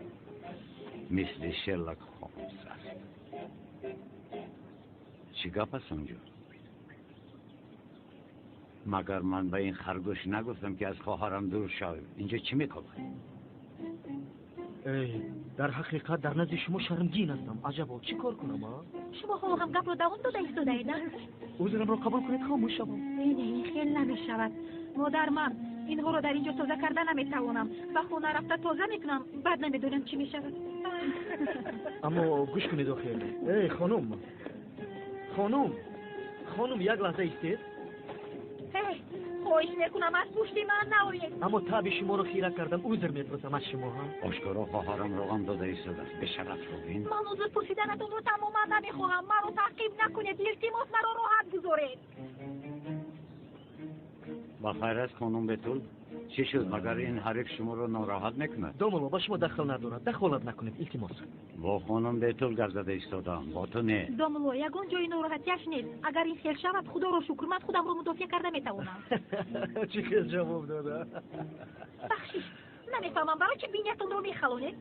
Мисли Шерлок Холмс аст. Чӣ гап аст онҷо? Магар ман ба ин харгӯш нагуфтам, ки аз хоҳарам дур шав? Инҷо чӣ мекобад? Дар ҳақиқат дар назди шумо шармгин ҳастам. Аҷабо, чӣ кор кунам, а? Шумо ҳоло ҳам гапро давом дода истодаед, а? Узрамро қабул кунед, хомӯш шавам. Не, не, ин хел намешавад. Модар, ман инҳоро дар инҷо тоза карда наметавонам. Ба хона рафта тоза мекунам, баъд намедонам чӣ мешавад. Аммо гӯш кунед охир. Эй, хонум. Хонум. Хонум, як лаҳза истед. Хоҳиш мекунам, аз пушти ман наоед. Аммо таби шуморо хира кардам, узр мепурсам аз шумо. Ошкоро хоҳарамро ғам дода истодааст. Бешарафро бин. Ман узр пурсиданатонро тамоман намехоҳам. Маро таъқиб накунед, илтимос, маро роҳат гузоред. Ба хайр аст, хонум Бетул. Чӣ шуд, магар ин ҳариф шуморо нороҳат мекунад? Домулло, ба шумо дахл надорад. Дахолат накунед, илтимос. Бо хонум Бетул гап зада истодаам, бо ту не. Домулло, ягон ҷои нороҳатияш нест. Агар ин хел шавад, худоро шукр, ман худамро мудофиа карда метавонам. Чӣ хел ҷавоб дода? Бахшиш, намефаҳмам, барои чӣ бинятонро мехалонед?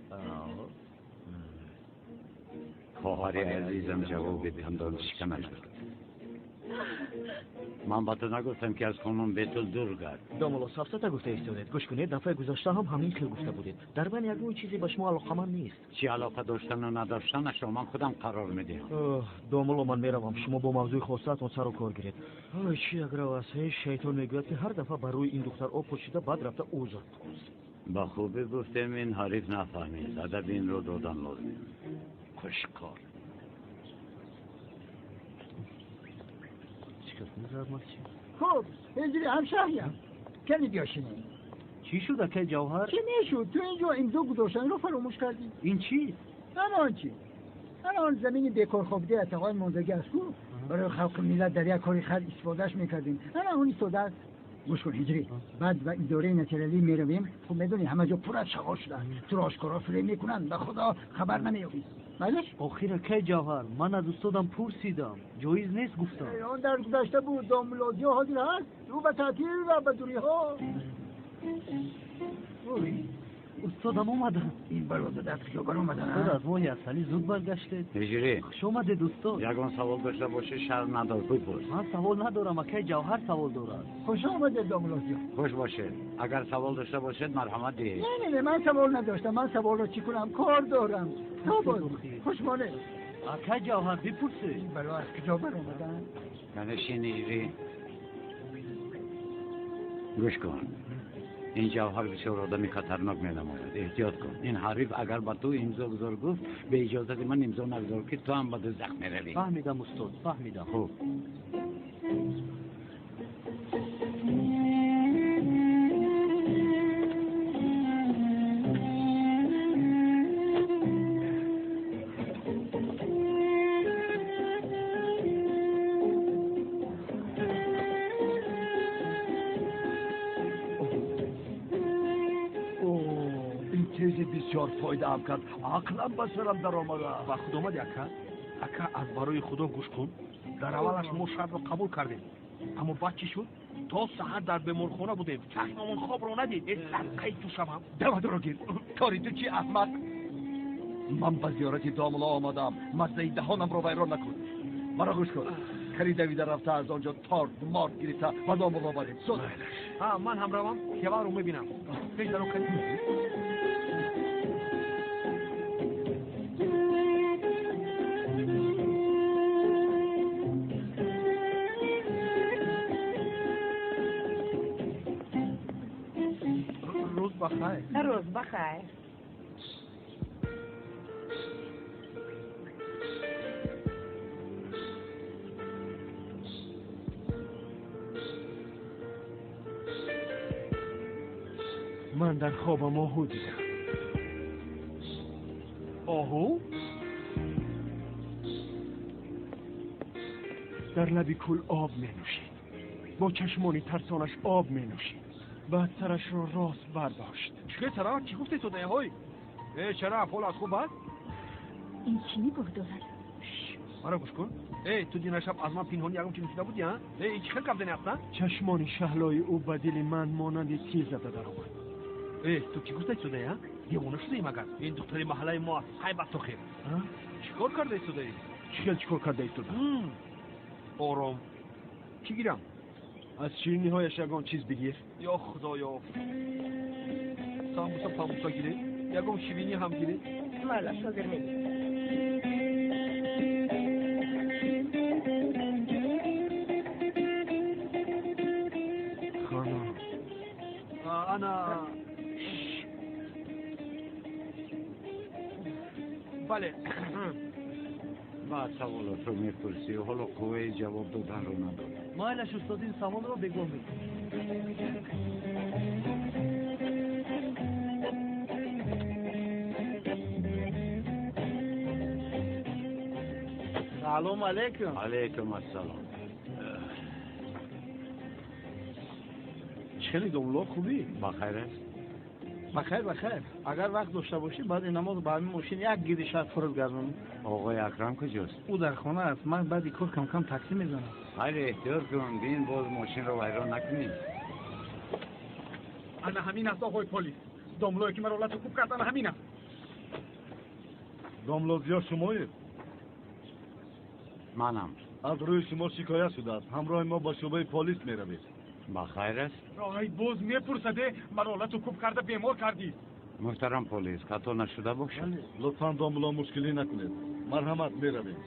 Хоҳари азизам, ҷавоби дандоншиканаш дод. Ман ба ту нагуфтам, ки аз хонум Бетул дур гард. Домулло, сафсата гуфта истодед. Гӯш кунед, дафъаи гузашта ҳам ҳамин хел гуфта будед. Дар байни ягон чизе ба шумо алоқаманд нест. Чӣ алоқа доштану надоштанашро ман худам қарор медиҳам. Домулло, ман меравам. Шумо бо мавзӯи хосаатон сару кор гиред. Ой, чӣ як рав аст. Ҳеҷ шайтон мегӯяд, ки ҳар дафъа бар рӯи ин духтар об пошида, баъд рафта узр пурс. Ба хубӣ гуфтем, ин ҳариф нафаҳмид. Адаби инро додан лозим. Хушкор. Хуб, ҳиҷри ҳамшаҳриям. Кани биё шинем. Чӣ шуд, акай Ҷавҳар? Чӣ мешуд? Ту инҷо имзо гузоштанро фаромӯш кардӣ. Ин чист? Ана он чӣ? Ана он замини бекорхобидаи атағои мондагӣ аст ку? Барои халқу миллат дар як кори хайр истифодааш мекардем. Ана он истодааст. Гӯш кун, ҳиҷрӣ. Баъд ба идораи нотариалӣ меравем. Хуб медонӣ, ҳама ҷо пур аз шағол шудааст. Туро ошкоро фиреб мекунанд. Ба худо хабар намеёбӣ. Майлаш? Охир, акай Ҷавҳар, ман аз устодам пурсидам. Ҷоиз нест гуфтам. Он дар гузашта буд. Домуллозиё ҳозир ҳаст. Ӯ ба таътил ва ба дуриҳо. Устодам омаданд. Ин бародар аз куҷо баромаданд? Устод, аз моҳи асалӣ зуд баргаштед. Ҳиҷрӣ. Хуш омадед, устод. Ягон савол дошта бошӣ, шарм надор, бипурс. Ман савол надорам, акай Ҷавҳар савол дорад. Хуш омадед, домуллозиё. Хуш бошед. Агар савол дошта бошед, марҳамат диҳед. Не, не, не, ман савол надоштам. Ман саволро чӣ кунам? Кор дорам. То боз. Хуш монед. Акай Ҷавҳар, бипурсед. Ин бало аз куҷо баромаданд? Канешин, ҳиҷрӣ. Гӯш кун. Ин ҷавҳар бисёр одами хатарнок менамояд. Эҳтиёт кун. Ин ҳариф агар ба ту имзо гузор гуфт, бе иҷозати ман имзо нагузор, ки ту ҳам ба дӯзах меравӣ. Фаҳмидам, устод, фаҳмидам. Хуб. Бисёр фоидаам кард. Ақлам ба сарам даромада. Ба худ омади, ака? Ака, аз барои худо гӯш кун. Дар аввалаш мо шартро қабул кардем, аммо баъд чӣ шуд? То саҳар дар беморхона будем. Чашмамон хобро надид. Э, садқаи ту шавам. Давадоро гир. Кори ту чӣ, аҳмақ? Ман ба зиёрати домулло омадам. Маззаи даҳонамро вайрон накун. Маро гӯш кун. Кари давида рафта аз он ҷо торт морт гирифта ба домулло барем. Суд. Ман ҳам равам, кеварро мебинам. Пеш даро кани. Рӯз бахайр. Рӯз бахайр. Ман дар хобам оҳу дидам. Оҳу? Дар лаби кӯл об менӯшид. Бо чашмони тарсонаш об менӯшид. Баъд сарашро рост бардошт. Чӣ сара? Чӣ гуфтед содаҳой? Э, шараф, ҳолат хуб аст? Ин чӣ нигоҳ дорад? Маро гӯш кун. Э, ту дина шаб аз ман пинҳонӣ ягон чиз нӯшида будӣ, а? Э, ин чӣ хел гап зани аст, а? Чашмони шаҳлои ӯ ба дили ман монанди тир зада даромад. Э, ту чӣ гуфтаи содаи, а? Девона шудаи магар? Ин духтари маҳаллаи мо аст. Ҳайбат охир. Чӣ кор кардаи содаи? Чӣ хел чӣ кор кардаи сода? Ором. Чӣ гирам? Аз шириниҳояш ягон чиз бигир. Ё худоё. Самбуса памбуса гирем? Ягон ширинӣ ҳам гиред. Майлаш, ҳозир мегирам. Хонум. Ана бале. Баъд саволотро мепурсӣ, ҳоло қувваи ҷавоб доданро надорам. Майлаш устод, ин саволро бегоҳ мекунем. Салом алейкум. Алейкум ассалом. Чӣ хеле домулло, хубӣ? Бахайр аст? Бахайр, бахайр. Агар вақт дошта бошӣ, баъди намоз ба ҳамин мошин як гирди шаҳр фуруд гардонем. Оғои Акрам куҷост? Ӯ дар хона аст. Ман баъди кор кам-кам таксӣ мезанам. Хайр, эҳтиёт кун, бин боз мошинро вайрон накунӣ. Ана ҳамин аст, оғои полис. Домлое ки маро лату кӯб кард, ана ҳамин аст. Домло Зиё шумоед? Манам. Аз рӯи шумо шикоят шудааст. Ҳамроҳи мо ба шӯъбаи полис меравед. Бахайр аст? Ай, боз мепурсаде, маро лату кӯб карда бемор кардӣ. Муҳтарам полис, хато нашуда бошад? Лутфан домло мушкилӣ накунед. Марҳамат, меравем.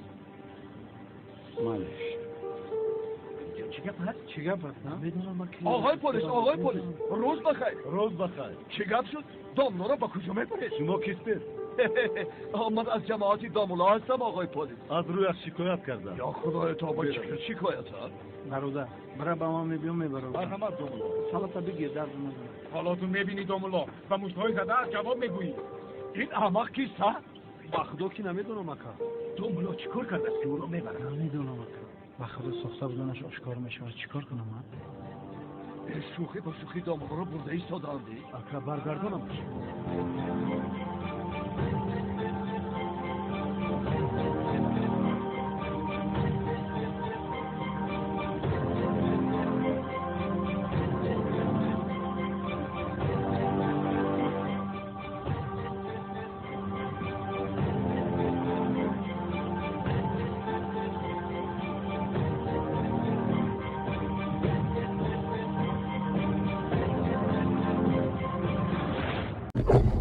Малеш. Чӣ гап аст? Чӣ гап аст? Оғои полис, оғои полис, рӯз бахайр. Рӯз бахайр. Чӣ гап шуд? Домлоро ба куҷо мебаред? Шумо кистед? Ман аз ҷамоати домулло ҳастам, оғои полис. Аз рӯяш шикоят кардам. Ё худоё, тоба, чӣ хел шикоят аст? Бародар, бара ба ман мебиём, мебарам. Марҳамат, домулло. Салата бигир, дард надорад. Ҳоло ту мебинӣ, домулло, ба муштҳои задаат ҷавоб мегӯӣ. Ин аҳмақ кист, ҳа? Ба худо ки намедонам, ака. Домулло чӣ кор кардааст ки ӯро мебарад? Намедонам, ака. Ба худо сохта буданаш ошкор мешавад. Чӣ кор кунам, а? Шӯхӣ ба шӯхӣ домуллоро бурда истодаанд. Ака, баргардонамаш. You.